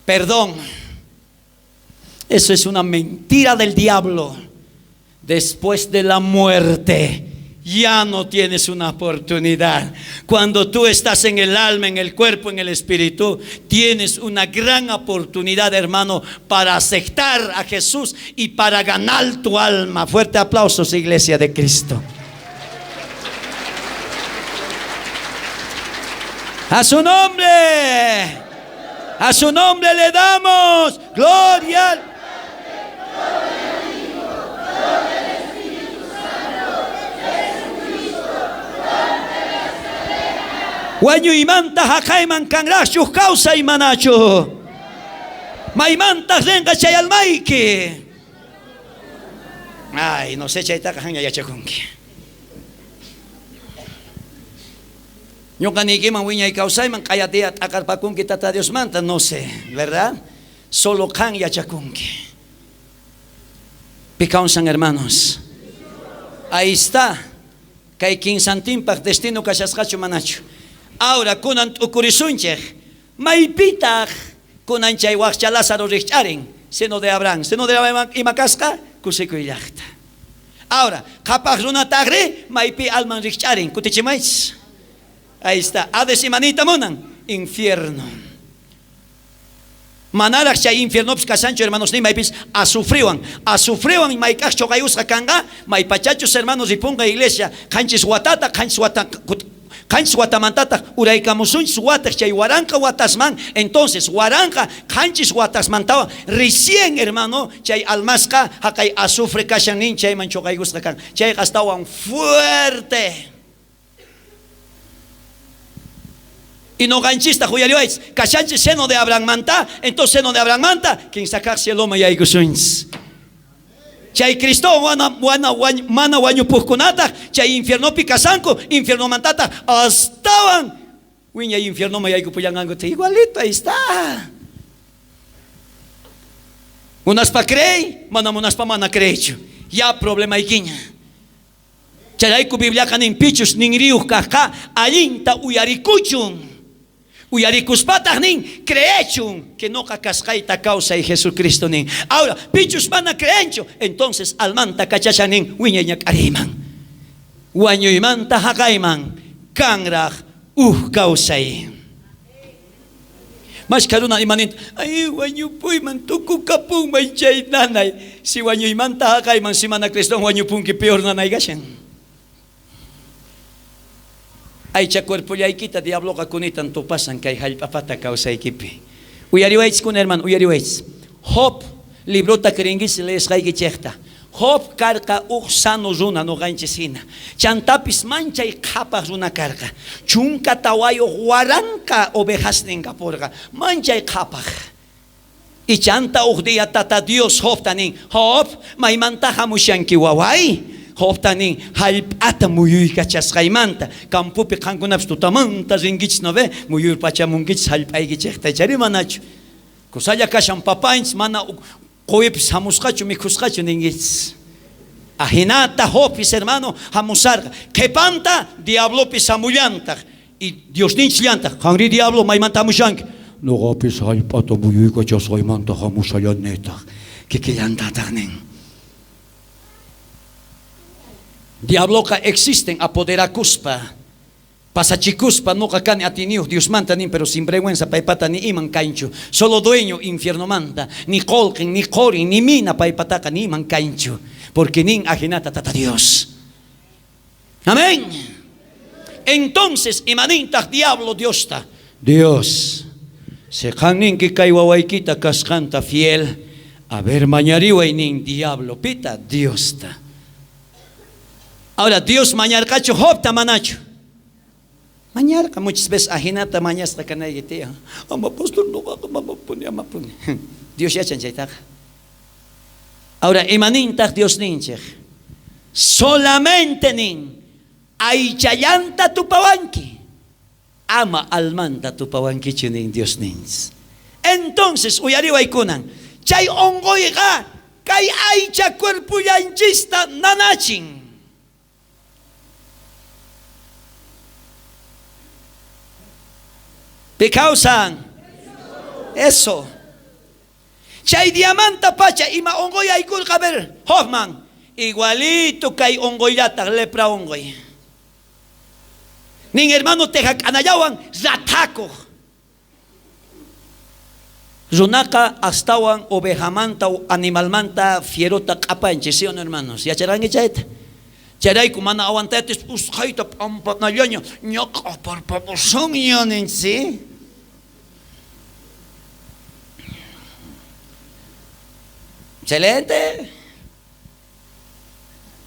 Perdón. Eso es una mentira del diablo. Después de la muerte ya no tienes una oportunidad. Cuando tú estás en el alma, en el cuerpo, en el espíritu, tienes una gran oportunidad, hermano, para aceptar a Jesús y para ganar tu alma. Fuerte aplausos, Iglesia de Cristo. A su nombre, a su nombre le damos gloria. Wañuymanta jaqayman kanrajchu kawsay manachu? Maymantaj renqa chay almayki? Ay, no sé, chaytaqa qanña yachakunki. Ñoqa niykiman wiñay kawsayman q'aya día t'aqarpakunki Tata Diosmanta, no sé, ¿verdad? Solo qan yachakunki. Pi kawsan, hermanos? Ahí está. Kay kinsantinpaj destino kashasqachu manachu? Ahora kunan t'ukurisunchej. Maypitaj kunan chay wajcha Lázaro rijch'arin? Seno de Abraham. Seno de Abraham ima kasqa? Kusikuy llajta. Ahora, qhapaj runatajrí maypi alman rijch'arin, kutichimaychis. Ahí está, Hades imaniyta munan, infierno. Manaraj chay infiernopis kashanchu, hermanos, ni maypis azufriwan, azufriwan mayk'aj choqayusqa kanqa, maypachachus hermanos ripunqa iglesia, qanchis watata, qanchis wata, qanchis watamantataq uraykamusunchis wataq chay waranqa watasman, entonces waranqa qanchis watasmantawan recién, hermano, chay almasqa jaqay azufre kashan nin chayman choqaykusqa kan, chayqa astawan fuerte. Y noqanchistaq uyariwaychis, kashanchis seno de Abrahammanta, entonces seno de Abrahammanta kinsa kaj cieloman yaykusunchis. Chay Cristo mana wañupujkunataj chay infiernopi kashanku, infiernomantataj astawan wiñay infiernoman yaykupullanqanku. Igualito, ahí está. Munaspa creey, mana munaspa mana creeychu. Ya problema ikiña. Chayrayku Bibliaqa nin pichus ninriyuj kajqa allinta uyarikuchun. Uyarikuspataj nin creechun que noqa kasqayta kawsay Jesucristo nin. Ahora, pichus mana creenchu, entonces almanta kachashan nin wiñay ñak'ariyman. Wañuymanta jaqayman kanraj uj kawsay. Mashkha runa imaninta, ay wañupuyman tukukapunman chay nanay. Si wañuymanta jaqayman, si mana Cristo wañupunki peor nanay kashan. Aycha cuerpollaykita diabloqa kunitan tupasan kay jallp'apata kawsaykipi. Uyariwaychis kuna, hermano, uyariwaychis. Job librota creenkis leesqaykichejta. Job karqa uj sano runa noqanchis hina. Chantapis manchay qhapaj runa karqa. 14 waranqa ovejasnin kapurqa. Manchay qhapaj. Y chanta uj día tata Dios Jobta nin, Job, maymanta hamushanki waway? Jobta nin, jallp'ata muyuykachasqaymanta. Campopi qankunapis tutamanta rinkichis, no ve? Muyurpachamunkichis jallp'aykichejta, chari manachu? Kusalla kashan papanchis, mana qoypis hamusqachu, mikhusqachu ninkichis. Ajinata Jobpis, hermano, hamusarqa. Qhipanta diablopis hamullantaq. Y Dios ninchillantaq, qanri diablo maymanta hamushanki? Noqapis jallp'ata muyuykachasqaymanta hamushallanitaq. Kikillantataq nin. Diabloqa existen apoderakuspa, pasachikuspa, noqa kani atiniyuq Diosmanta nin, pero sin vergüenza paypata ni iman kanchu. Solo dueño infiernomanta, ni qolqin, ni qorin, ni mina paypataqa ni iman kanchu. Porque nin ajinata tata Dios. Amén. Entonces, imanintaq diablo Diosta? Dios, si qan ninki kay wawaykita kasqanta fiel, a ver mañariway nin diablo pita Diosta. Ahora, Dios mañarqachu Jobta manachu? Mañarqa muchas veces ajinata mañasqa kanayki tiyan. Ama pastor noqaqa mamapuni, amapuni. Dios yachan chaytaqa. Ahora, imanintaq Dios ninchej? Solamente nin aychallanta tupawanki, ama almanta tupawankichu nin Dios ninchis. Entonces, uyariway kunan, chay onqoyqa kay aycha cuerpullanchista nanachin. Pi kawsan? Eso. Chay diamanta pacha ima onqoy aykurqa, a ver, Hoffman, igualito kay onqoyllataq lepra onqoy. Nin hermano tejak'anallawan rathakuq. Runaqa astawan ovejamanta animalmanta fierota q'apanchis, ¿sí o no, hermanos? Yacharqanki chayta? Chayrayku mana aguantayatis usqhayta p'ampanallaña ñaq'aparpamusunña ninchis, ¿sí? Excelente.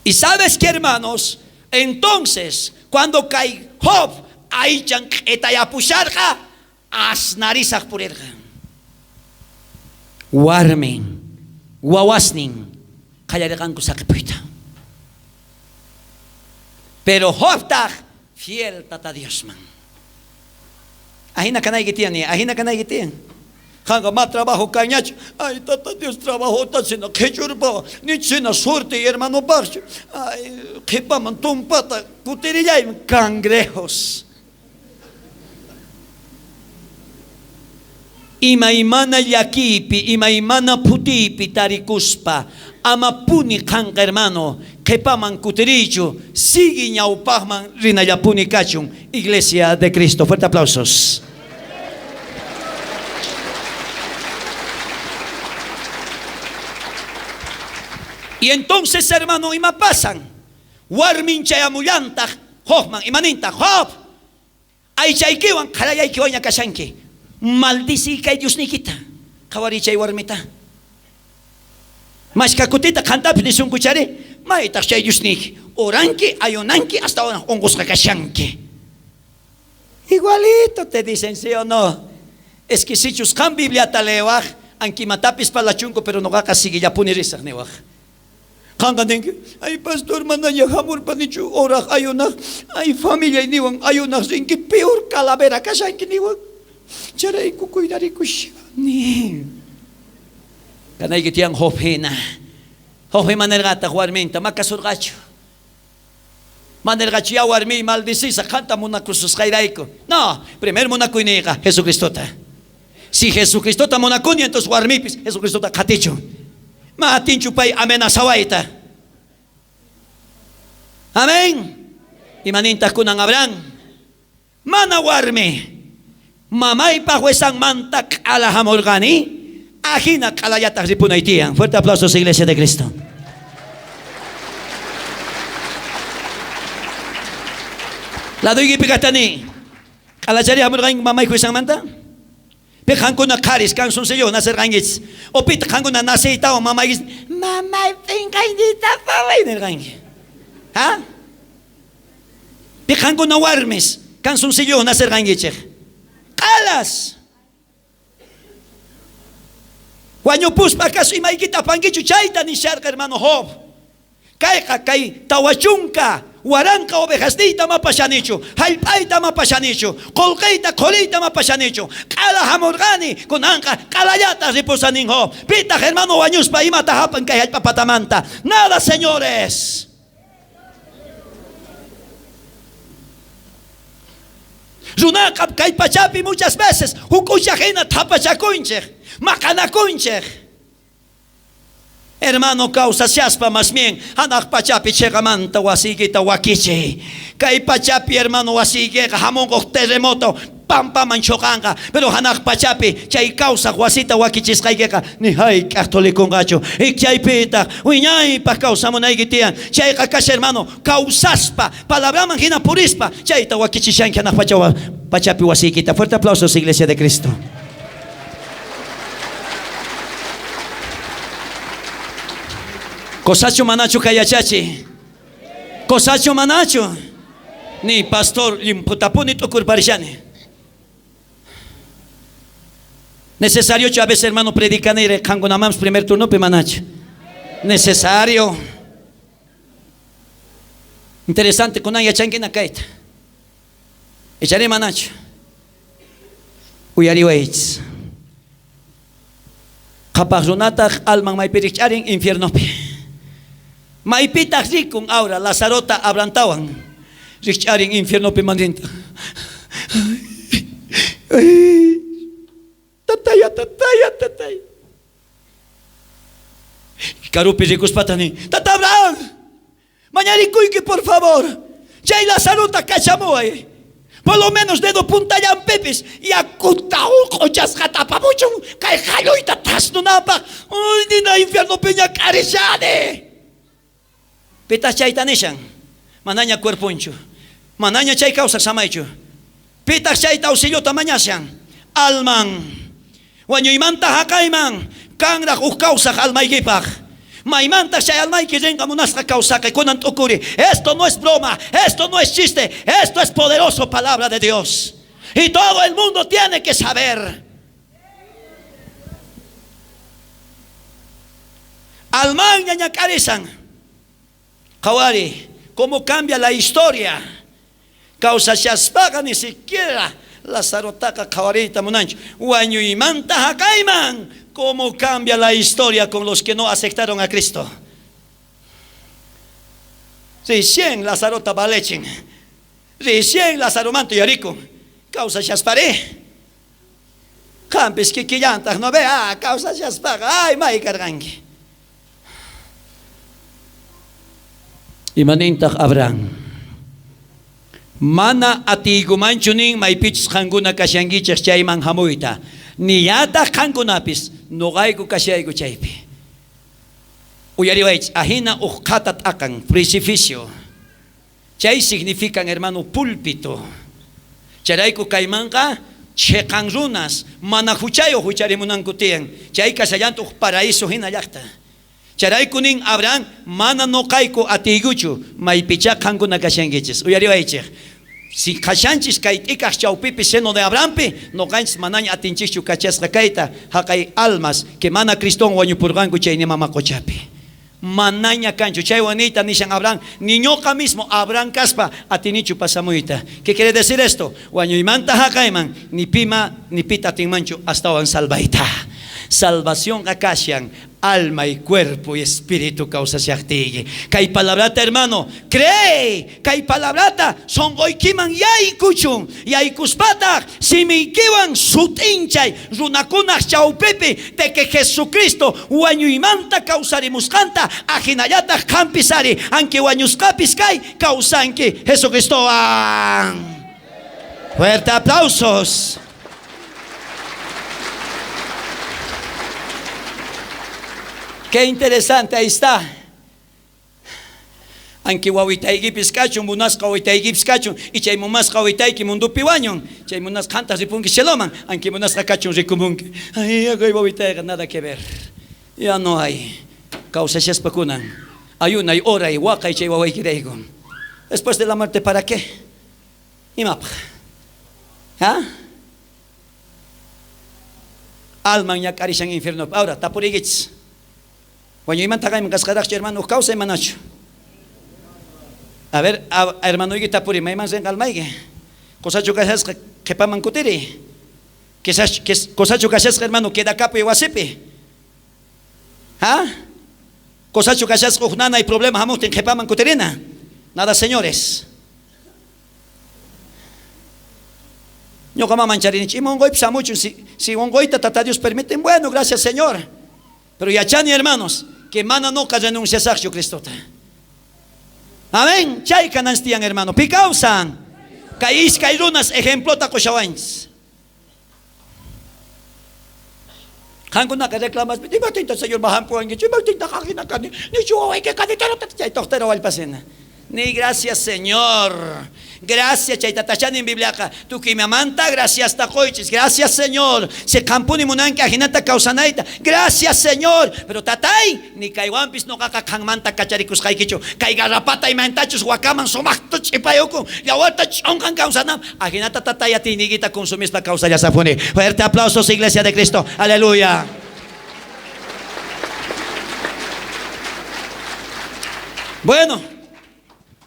Y sabes que, hermanos, entonces, cuando kay Job aychan q'itayapusharqa, asnarisaq purirqa. Warmin, wawasnin qallarqanku saqipuyta. Pero Jobtaq fiel tata Diosman. Ajina kanayki tiyan, ni ajina kanayki tiyan. Qanqa ma trabajo kañachu. Ay, tata Dios trabajota sina qhichurpa, ni sina suerte hermanopaqchu. Ay, qhipaman tumpata kutirillayman cangrejos. Imaymana llakipi, imaymana phutipi tarikuspa, amapuni qanqa hermano, Qhepaman kutiriychu, sigui ñawpajman rinallapuni kachun, Iglesia de Cristo. Fuerte aplausos. Y entonces, hermano, ima pasan? Warmin chayamullantaj Jobman, imanintaj, Job, aychaykiwan qharallaykiwanña kashanki. Maldiciy kay Diosniykita. Qhawariy chay warmita. Mashka kutita qantapis nisunkuchari, maytaj chay Diosniyki. Oranki, ayunanki, hasta onqosqa kashanki. Igualito te dicen, sí o no. Es que sichus qan Bibliata leewaj, ankimatapis parlachunku, pero noqaqa siguillapuni risaj niwaj. Qanqa ninki, ay pastor, manaña jamurpanichu oraj, ayunaj, ay familiay niwan, ayunaj rinki, peor calavera kashanki niwan. Chayrayku cuidarikushani. Kanayki tiyan Job hina. Job ima nerqataj warminta, ma kasurqachu. Ma nerqachu, ya warmiy maldicisaj qanta munakususqayrayku. No, primer munakuyniyqa Jesucristota. Si Jesucristota munakuni, entonces warmipis Jesucristota qhatichun. Ma atinchu pay amenazawayta. Amén. Imanintaj kunan Abraham? Mana warmi, mamaypaj wesanmanta q'ala jamorqani, ajina q'alallataj ripunay tiyan. Fuerte aplausos, Iglesia de Cristo. Ladoykipi kajtani, q'alachari jamorqanki mamayj wesanmanta? Pi qankuna qharis canzoncillo nacerqankichis? O pitaq qankuna naceytawan mamaykis, mamay p'inqayniyta apaway nerqanki? Ha? Pi qankuna warmis canzoncillo nacerqankichej? Q'alas! Wañupuspa acaso imaykita apankichu? Chayta nisharqa hermano Job. Kayqa kay 40 ovejasniyta mapashanichu, jallp'ayta mapashanichu, qolqeyta qhoriyta mapashanichu. Q'ala jamorqani, kunanqa q'alallataj ripusanin Job. Pitaq hermano wañuspa imata japan kay jallp'a patamanta? Nada, señores. Runaqa kay pachapi muchas veces juk'ucha jina thapachakunchej, maqanakunchej. Hermano, kawsashaspa más bien janaj pachapi cheqamanta wasiykita wakichiy. Kay pachapi, hermano, wasiykeqa jamonqoj terremoto pampaman choqanqa, pero janaj pachapi chay kawsaj wasita wakichisqaykeqa ni jayk'aj thulikunqachu. Chaypitaj wiñaypaj kawsamunayki tiyan. Chayqa kasha, hermano, kawsaspa, palabraman jina purispa, chayta wakichishanki janaj pachapi wasiykita. Fuerte aplausos, Iglesia de Cristo. Kosachu manachu kay yachachi? Kosachu manachu? Ni pastor llimputapuni t'ukurparishani. Necesario a veces, hermano, predicanire qankunamanpis primer turnopi manachu? Necesario. Interesante kunan yachankina kayta. Ichari manachu? Uyariwaychis. Qhapaj runataj alman maypi rijch'arin infiernopi. Maypitaj rikun ahora Lazarota Abrahamtawan rijch'arin infiernopi mandinta. Tataya, tataya, tataya. Karupi rikuspata nin, Tata Abraham, mañarikuyki por favor, chay Lazarota kachamuway. Por lo menos dedo puntallanpipis yakuta uq'uchasqata apamuchun kay qalluyta thasnunanpaj. Uy, nina infiernopi ñak'arishani. Pitaq chayta nishan? Manaña cuerponchu, manaña chay kawsaj samaychu. Pitaq chayta auxiliota mañashan? Alman. Wañuymanta jaqayman kanraj uj kawsaj almaykipaj. Maymantaq chay almayki rinqa munasqa kawsaqe kunan t'ukuri. Esto no es broma, esto no es chiste, esto es poderoso palabra de Dios. Y todo el mundo tiene que saber. Almanña ñak'arisan. Qhawari, cómo cambia la historia. Kawsashaspaqa ni siquiera Lazarotaqa qhawariyta munanchu. Wañuymanta jaqayman. Cómo cambia la historia con los que no aceptaron a Cristo. Recién Lazarota valechin. Recién Lazaromanta yuyarikun. Kawsashaspari. Qampis kikillantaj no ve, ah, kawsashaspaqa, ay, may karqanki. Imanintaj Abraham? Mana atiykumanchu nin maypichus qankuna kashankichej chayman jamuyta. Nillataj qankunapis noqayku kashayku chaypi. Uyariwaychis, ajina uj qhata t'aqan, precipicio. Chay significan, hermano, púlpito. Chayrayku kaymanqa cheqan runas mana juchayoj wicharimunanku tiyan. Chay kashallanta uj paraíso jina llajta. Chayrayku nin Abraham, mana noqayku atiykuchu maypichá qankuna kashankichis. Uyariwaychej. Si kashanchis kay t'ikaj chawpipi seno de Abrahampi, noqanchis manaña atinchischu kachasqa kayta jaqay almas que mana Cristowan wañupurqanku chay ni mama qochapi. Manaña kanchu. Chaywan niyta nishan Abraham, ni ñoqa mismo Abraham kaspa atinichu pasamuyta. ¿Qué quiere decir esto? Wañuymanta jaqayman ni pima ni pita atinmanchu astawan salvayta. Salvacionqa kashan alma y cuerpo y espíritu kawsashajtiyki. Kay palabrata, hermano, cree. Kay palabrata sonqoykiman yaykuchun. Yaykuspataj simiykiwan sut'inchay runakunaj chawpipi de que Jesucristo wañuymanta kawsarimusqanta, ajinallataj qanpis ari, aunque wañusqapis kay kawsanki Jesucristowan. Fuerte aplausos. Qué interesante, ahí está. Aunque wawitaykipis kachun, munasqa wawitaykipis kachun, y chay munasqa wawitayki mundupi wañun, chay munasqanta ripunki cieloman, aunque munasqa kachun rikumunki. Ay, kay wawitayqa nada que ver. Ya no hay. Kawsashaspa kunan. Ayunay, oray, waqay chay wawaykirayku. Después de la muerte, ¿para qué? Imapaj. ¿Ah? Alman ñak'arishan infierno. Ahora, tapuriykichis. Wañuymanta kayman kasqaraqchu, hermano, uj kawsay manachu? A ver, hermanoyki tapuri, mayman rinqa almayki? Qosachu kashasqa qhipaman kutiri? Qosachu kashasqa, hermano, quedakapuy wasipi? ¿Ah? Qosachu kashasqa uj nanay problema hamuqtin qhipaman kutirina? Nada, señores. Ñuqa maman charinichu, ima unquypis hamuchun, si unquyta Tata Dios permite, bueno, gracias, Señor. Pero yachani, hermanos, que mana noqa renunciasaqchu Cristota. Amén. Chay kananstiyan, hermano. Pi kawsan. Kay iskay runas ejemplota qushawanchis. Qankunaqa reclamaspa, imaptinta Señor mahampuwankichu, imaptinta qanjina kani, nichu wawayki kani, chay toqtero wallpasina. Ni gracias, Señor. Gracias, chay tatachani en Bibliaqa. Tukuy imamanta gracias ta qoychis. Gracias, Señor. Si qampuni munanki ajinata kawsanayta. Gracias, Señor. Pero tatay, ni kaywanpis noqaqa qanmanta kacharikusqaykichu. Kay garrapata imantachus wakaman sumaqta ch'ipayukun. Yawarta ch'onqan kawsanam. Ajinata tatay atiyniykita consumispa kawsallasapuni. Fuerte aplausos, Iglesia de Cristo. Aleluya. Bueno,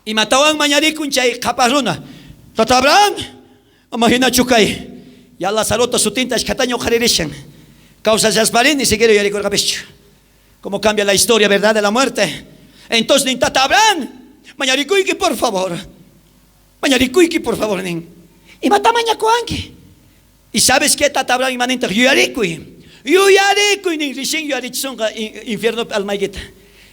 imatawan mañarikun chay qhapaq runa. Tata Abraham, ama hinachu kay. Ya Lazarota sutinta ashkhataña uqharirishan. Kawsashasparí ni siquiera yuyarikurqapischu. Cómo cambia la historia, ¿verdad?, de la muerte. Entonces, nin Tata Abraham, mañarikuyki, por favor. Mañarikuyki, por favor, nin. Imata mañakuanki. Y sabes qué, Tata Abraham, imanintaq yuyarikuy. Yuyarikuy, nin, rixin yuyarichisonqa infierno almaykita.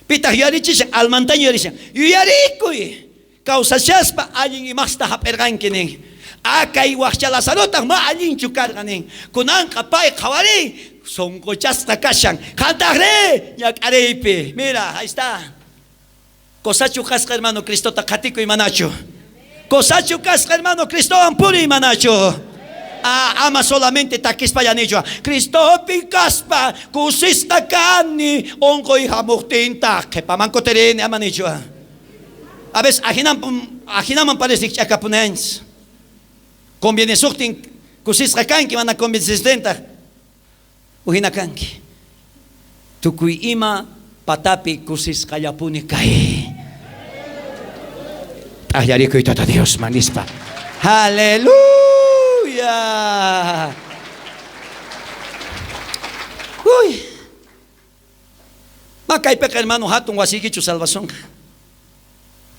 Pitaq yuyarichishan, almantaña yuyarishan. Yuyarikuy. Kawsashaspa allin imasta hap'irqanki, nin. Akay waqcha Lazarotaq ma allinchu karqa, nin. Kunanqa pay qhawari sonqochasqa kashan. Qantaqri ñak'ariypi. Mira, ahí está. Kosachu kasqa, hermano, Cristota qhatikuy manachu. Kosachu kasqa, hermano, Cristowan puriy manachu. Ah, ama solamente takispa yanichu. Cristopi kaspa kusisqa kani unquy hamuqtintaq qhipaman kutirini ama nichu. A veces ajinaman parece ch'akapunanchis. Conviene suqtin kusisqa kanki mana convencistentaq ujina kanki. Tukuy ima patapi kusisqallapuni kay. T'aqllarikuy Tata Diosman nispa. Aleluya. Uy. Ma kaypiqa, hermano, hatun wasiykichu salvacionqa.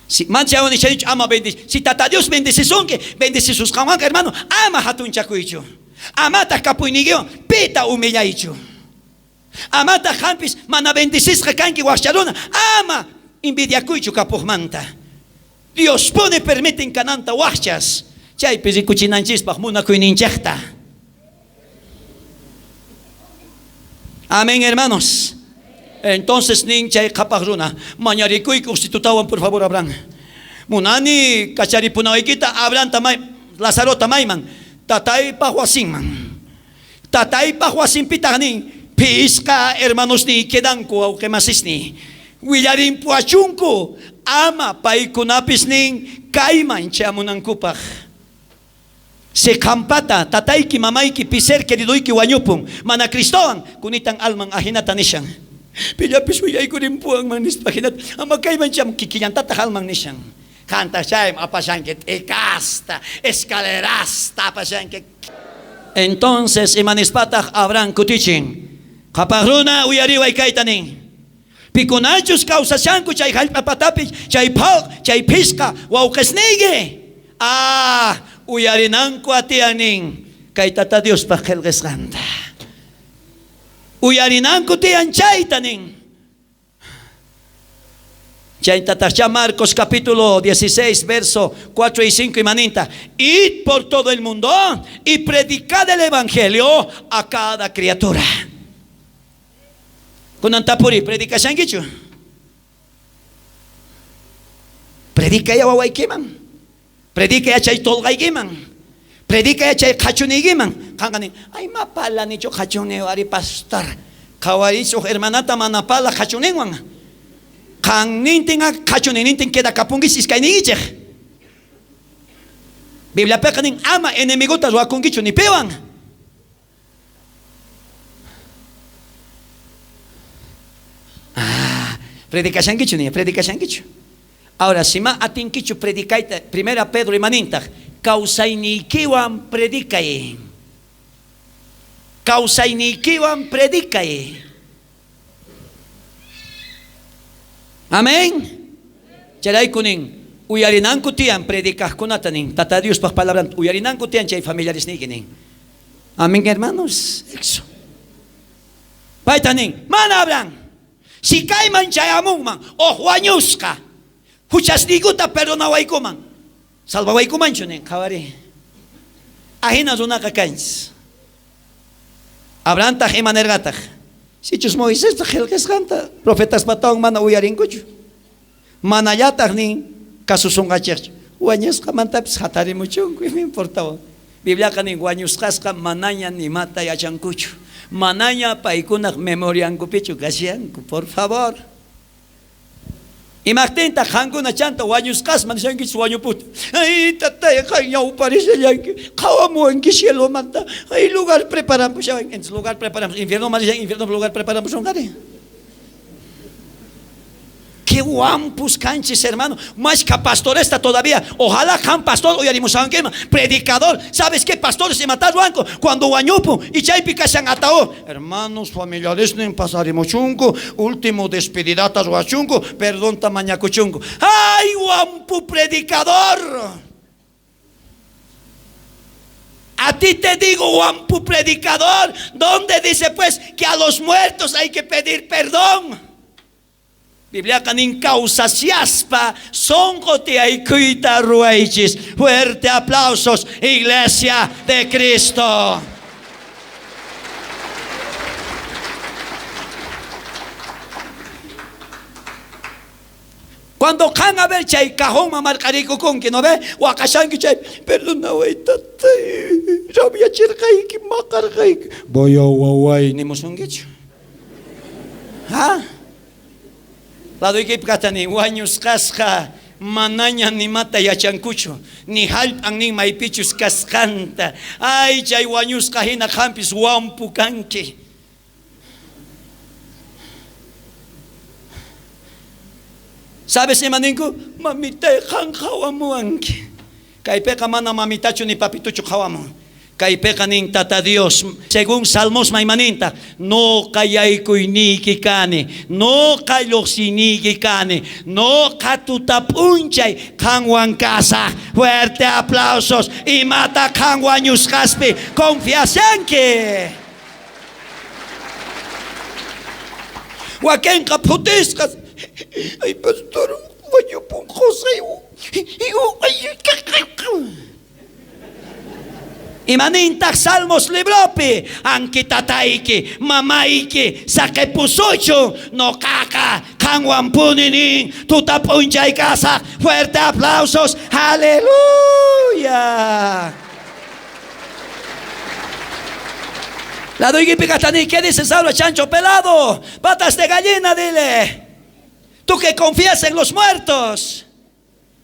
Si manchawan nishanichu ama bendici. Si Tata Dios bendicisunki, bendicisusqanwanqa, hermano, ama hatunchakuychu. Amataq kapuyniykiwan pita humillaychu. Amataq qampis mana bendicisqa kanki waqcha runa, ama envidiakuychu kapojmanta. Diospuni permiten kananta wajchas, chaypi rikuchinanchispaj munakuyninchejta. Amén, hermanos. Entonces nin chay qhapaj runa, mañarikuyku ujsitutawan, por favor, Abraham. Munani kacharipunawaykita Abrahamta may, Lazarota mayman, tataypaj wasinman. Tataypaj wasinpitaj nin, phisqa hermanosniy quedanku wawqemasisniy. Willarimpuachunku, ama paykunapis nin kayman chamunankupaj. Si qanpata tatayki, mamayki, pi ser queridoyki wañupun, mana Cristowan, kunitan alman ajinata nishan. Pillapis willaykurimpuwanman nispa jinata, ama kayman chamun, kikillantataj alman nishan. Qantaj chayman apashanki t'ikasta, escalerasta apashanki. Entonces, ima nispataj Abraham kutichin? Qhapaj runa uyariway kayta nin. Pikunachus kawsashanku chay jallp'a patapi, chay phaq, chay phisqa wawqesniyki, ah, uyarinanku atiyan nin kay Tata Diospaj qhelqesqanta. Uyarinanku tiyan chayta nin. Chaytatajchá Marcos capítulo 16, verso 4 y 5 imaninta. Id por todo el mundo y predicad el evangelio a cada criatura. Kunan tapuri, predicashankichu? Predicay wawaykiman. Predicay chay tolqaykiman. Predicay chay qhachuniykiman. Qanqa nin, ay ma palanichu qhachuni ari pastor. Qhawarichu hermanata mana pala qhachuninwan. Qannintin qhachuninintin queda kapunkis iskayniykichej. Bibliapiqa nin, ama enemigota ruwakunkichu ni piwan. Ah, predicashankichu ni, predicashankichu. Ahora, si ma atinkichu predicayta, primera Pedro imanintaj, kawsayniykiwan predicay. Kawsayniykiwan predicay. Amén. Chayrayku nin, uyarinanku tiyan predicajkunata nin, Tata Diospaj palabranta uyarinanku tiyan chay familiaresniyki nin. Amén, hermanos. Eso. Payta nin, mana Abraham, si kayman chayamunman, oj wañusqa, juchasniykuta perdonawaykuman, salvawaykumanchu nin, qhawari. Ajina runaqa kanchis. Abrahamtaj ima nerqataj? Sichus Moisesta qhelqesqanta profetaspatawan mana uyarinkuchu, manallataj nin kasusonqachejchu, wañusqamantapis jatarimuchunku, ima importawan. Bibliaqa nin wañusqasqa manaña nimata yachankuchu, manaña paykunaj memoriankupichu kashanku, por favor. Imajtintaj qankuna chanta wañusqasman nishankichis wañupujta? Ay, tatay, qan ñawparishallanki, qhawamuwanki cielomanta. Ay, lugar preparampushawan. Entonces, lugar preparampus, infiernoman rishan, infierno lugar preparampusonqari. Qué guampus canchis, hermano. Mashka pastoresta todavía. Ojalá han pastor uyarimusanquema. Predicador. ¿Sabes qué pastores se mataron banco? Cuando wañupu y chaypi kashan atao. Hermanos familiares nin pasarimuchunku. Último despedidata ruachunku. Perdón tamañakuchunku. ¡Ay, guampu predicador! A ti te digo, guampu predicador, ¿dónde dice pues que a los muertos hay que pedir perdón? Bibliaqa nin kawsashyaspa sonqo tiyaykuyta ruwaychis. Fuerte aplausos, Iglesia de Cristo. Cuando qan a ver chay cajonman marq'ariykukunki, no ve? Waqashanki chay, perdonaway tatay, rabyachirqayki, maqarqayki. Voy waway nimusunkichu. Ha? Ladoykipi kajta nin, wañusqasqa manaña nimata yachankuchu, ni jallp'an nin maypichus kasqanta. Ay, chay wañusqa jina qampis wampu kanki. ¿Sabes ima ninku? Mamitay qan qhawamuwanki. Kaypiqa mana mamitachu ni papituchu qhawamun. Kaypiqa nin Tata Dios, según Salmos maymaninta, noqa yaykuyniyki kani, noqa llojsiniyki kani, noqa tuta p'unchay qanwan kasaj. Fuerte aplausos, imata qan wañusqaspi confiashanki. Wakenqa phutisqas. Ay pastor, wañupun qosay. Imanintaq Salmos libropi? Anki tatayki, mamayki saqepusuchun, noqaqa qanwanpuni nin, tuta p'unchay kasaj. Fuerte aplausos, aleluya. Ladoykipi kajta ¿qué dices ahora, chancho pelado? Patas de gallina, dile. Tú que confías en los muertos,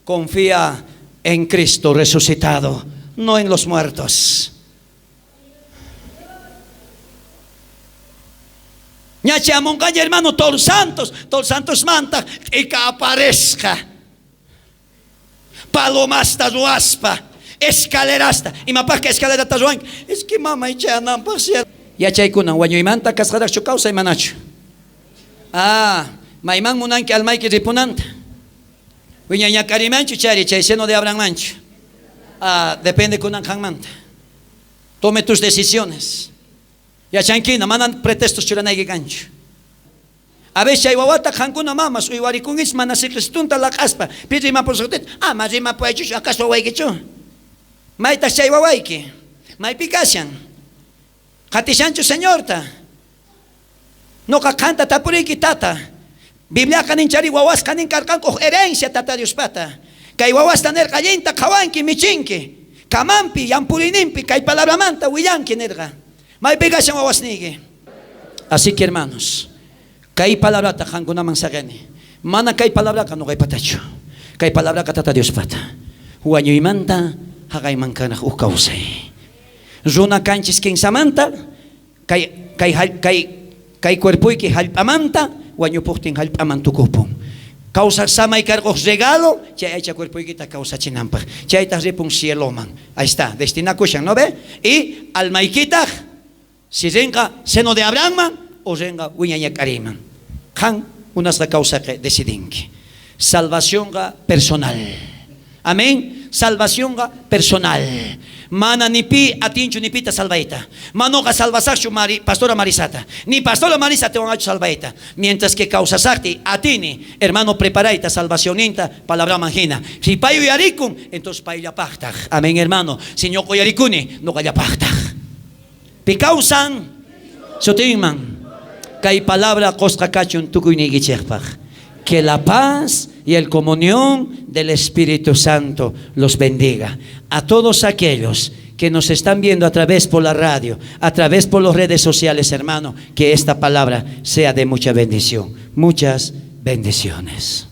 confía en Cristo resucitado, no en los muertos. Ñacha moncaña hermano, todos santos, todos santos manta, y que aparezca. Palomasta ruaspa, escalerasta. Imapajka escalerata ruwanki? Es que mamay chayananpaj Yachaykunan wañuymanta kasqaraqchu kawsay manachu. Ah, mayman munanki almayki ripunanta. Wiñañakarimanchu chari chay seno de Abrahammanchu. Ah, depende kunan qanmanta. Tome tus decisiones. Yachankina, manan pretextos churanayki kanchu. A veces chay wawata qankuna mamas uywarikunkichis mana siqistunta laq'aspa. Pi rimapusqtita, ama rimapuwaychuchu, acaso wawaykichu? Maytaq chay wawayki? Maypi kashan? Qatishanchu Señorta? Noqa qanta tapuriyki tata. Bibliaqa nin chari wawasqa nin karqanku uj herencia tata Diospata. Kay wawasta nerqa allinta qhawanki michinki. Kamanpi, yampuriyninpi kay palabramanta willanki nerqa. Maypi kashan wawasniyki? Así que hermanos, kay palabrata qankunaman saqeni. Mana kay palabraqa noqaypatachu. Kay palabraqa tata Diospata. Wañuymanta haqayman kanaq uj kawsay. Runa kanchis kinsamanta kay kay kay kay cuerpoyki hallp'amanta wañupuqtin hallp'aman tukupun. Kawsaq samay karquq regalo chay aycha cuerpoykita kawsachinanpaq. Chaytaq ripun cieloman. Ahí está, destinakushan, ¿no ve? Y almaykitaq si rinqa seno de Abrahamman o rinqa wiñañak'ariyman. Qan unasqa kawsaqe decidinki. Salvacionqa personal. Amén. Salvacionqa personal. Mana ni pi atinchu ni pita salvayta. Manoqa salvasaqchu Mari, pastora Marisata. Ni pastora Marisa te wanqachu salvayta. Mientras que kawsasaqti atini, hermano, preparayta salvacioninta palabraman hina. Si pay uyarikun, entonces payllapaqtaq. Amén, hermano. Si ñuqa uyarikuni, ñuqallapaqtaq. Pi kawsan sutinman. Kay palabra qosqa kachun tukuyniykichikpaq. Que la paz y el comunión del Espíritu Santo los bendiga. A todos aquellos que nos están viendo a través por la radio, a través por las redes sociales, hermano, que esta palabra sea de mucha bendición. Muchas bendiciones.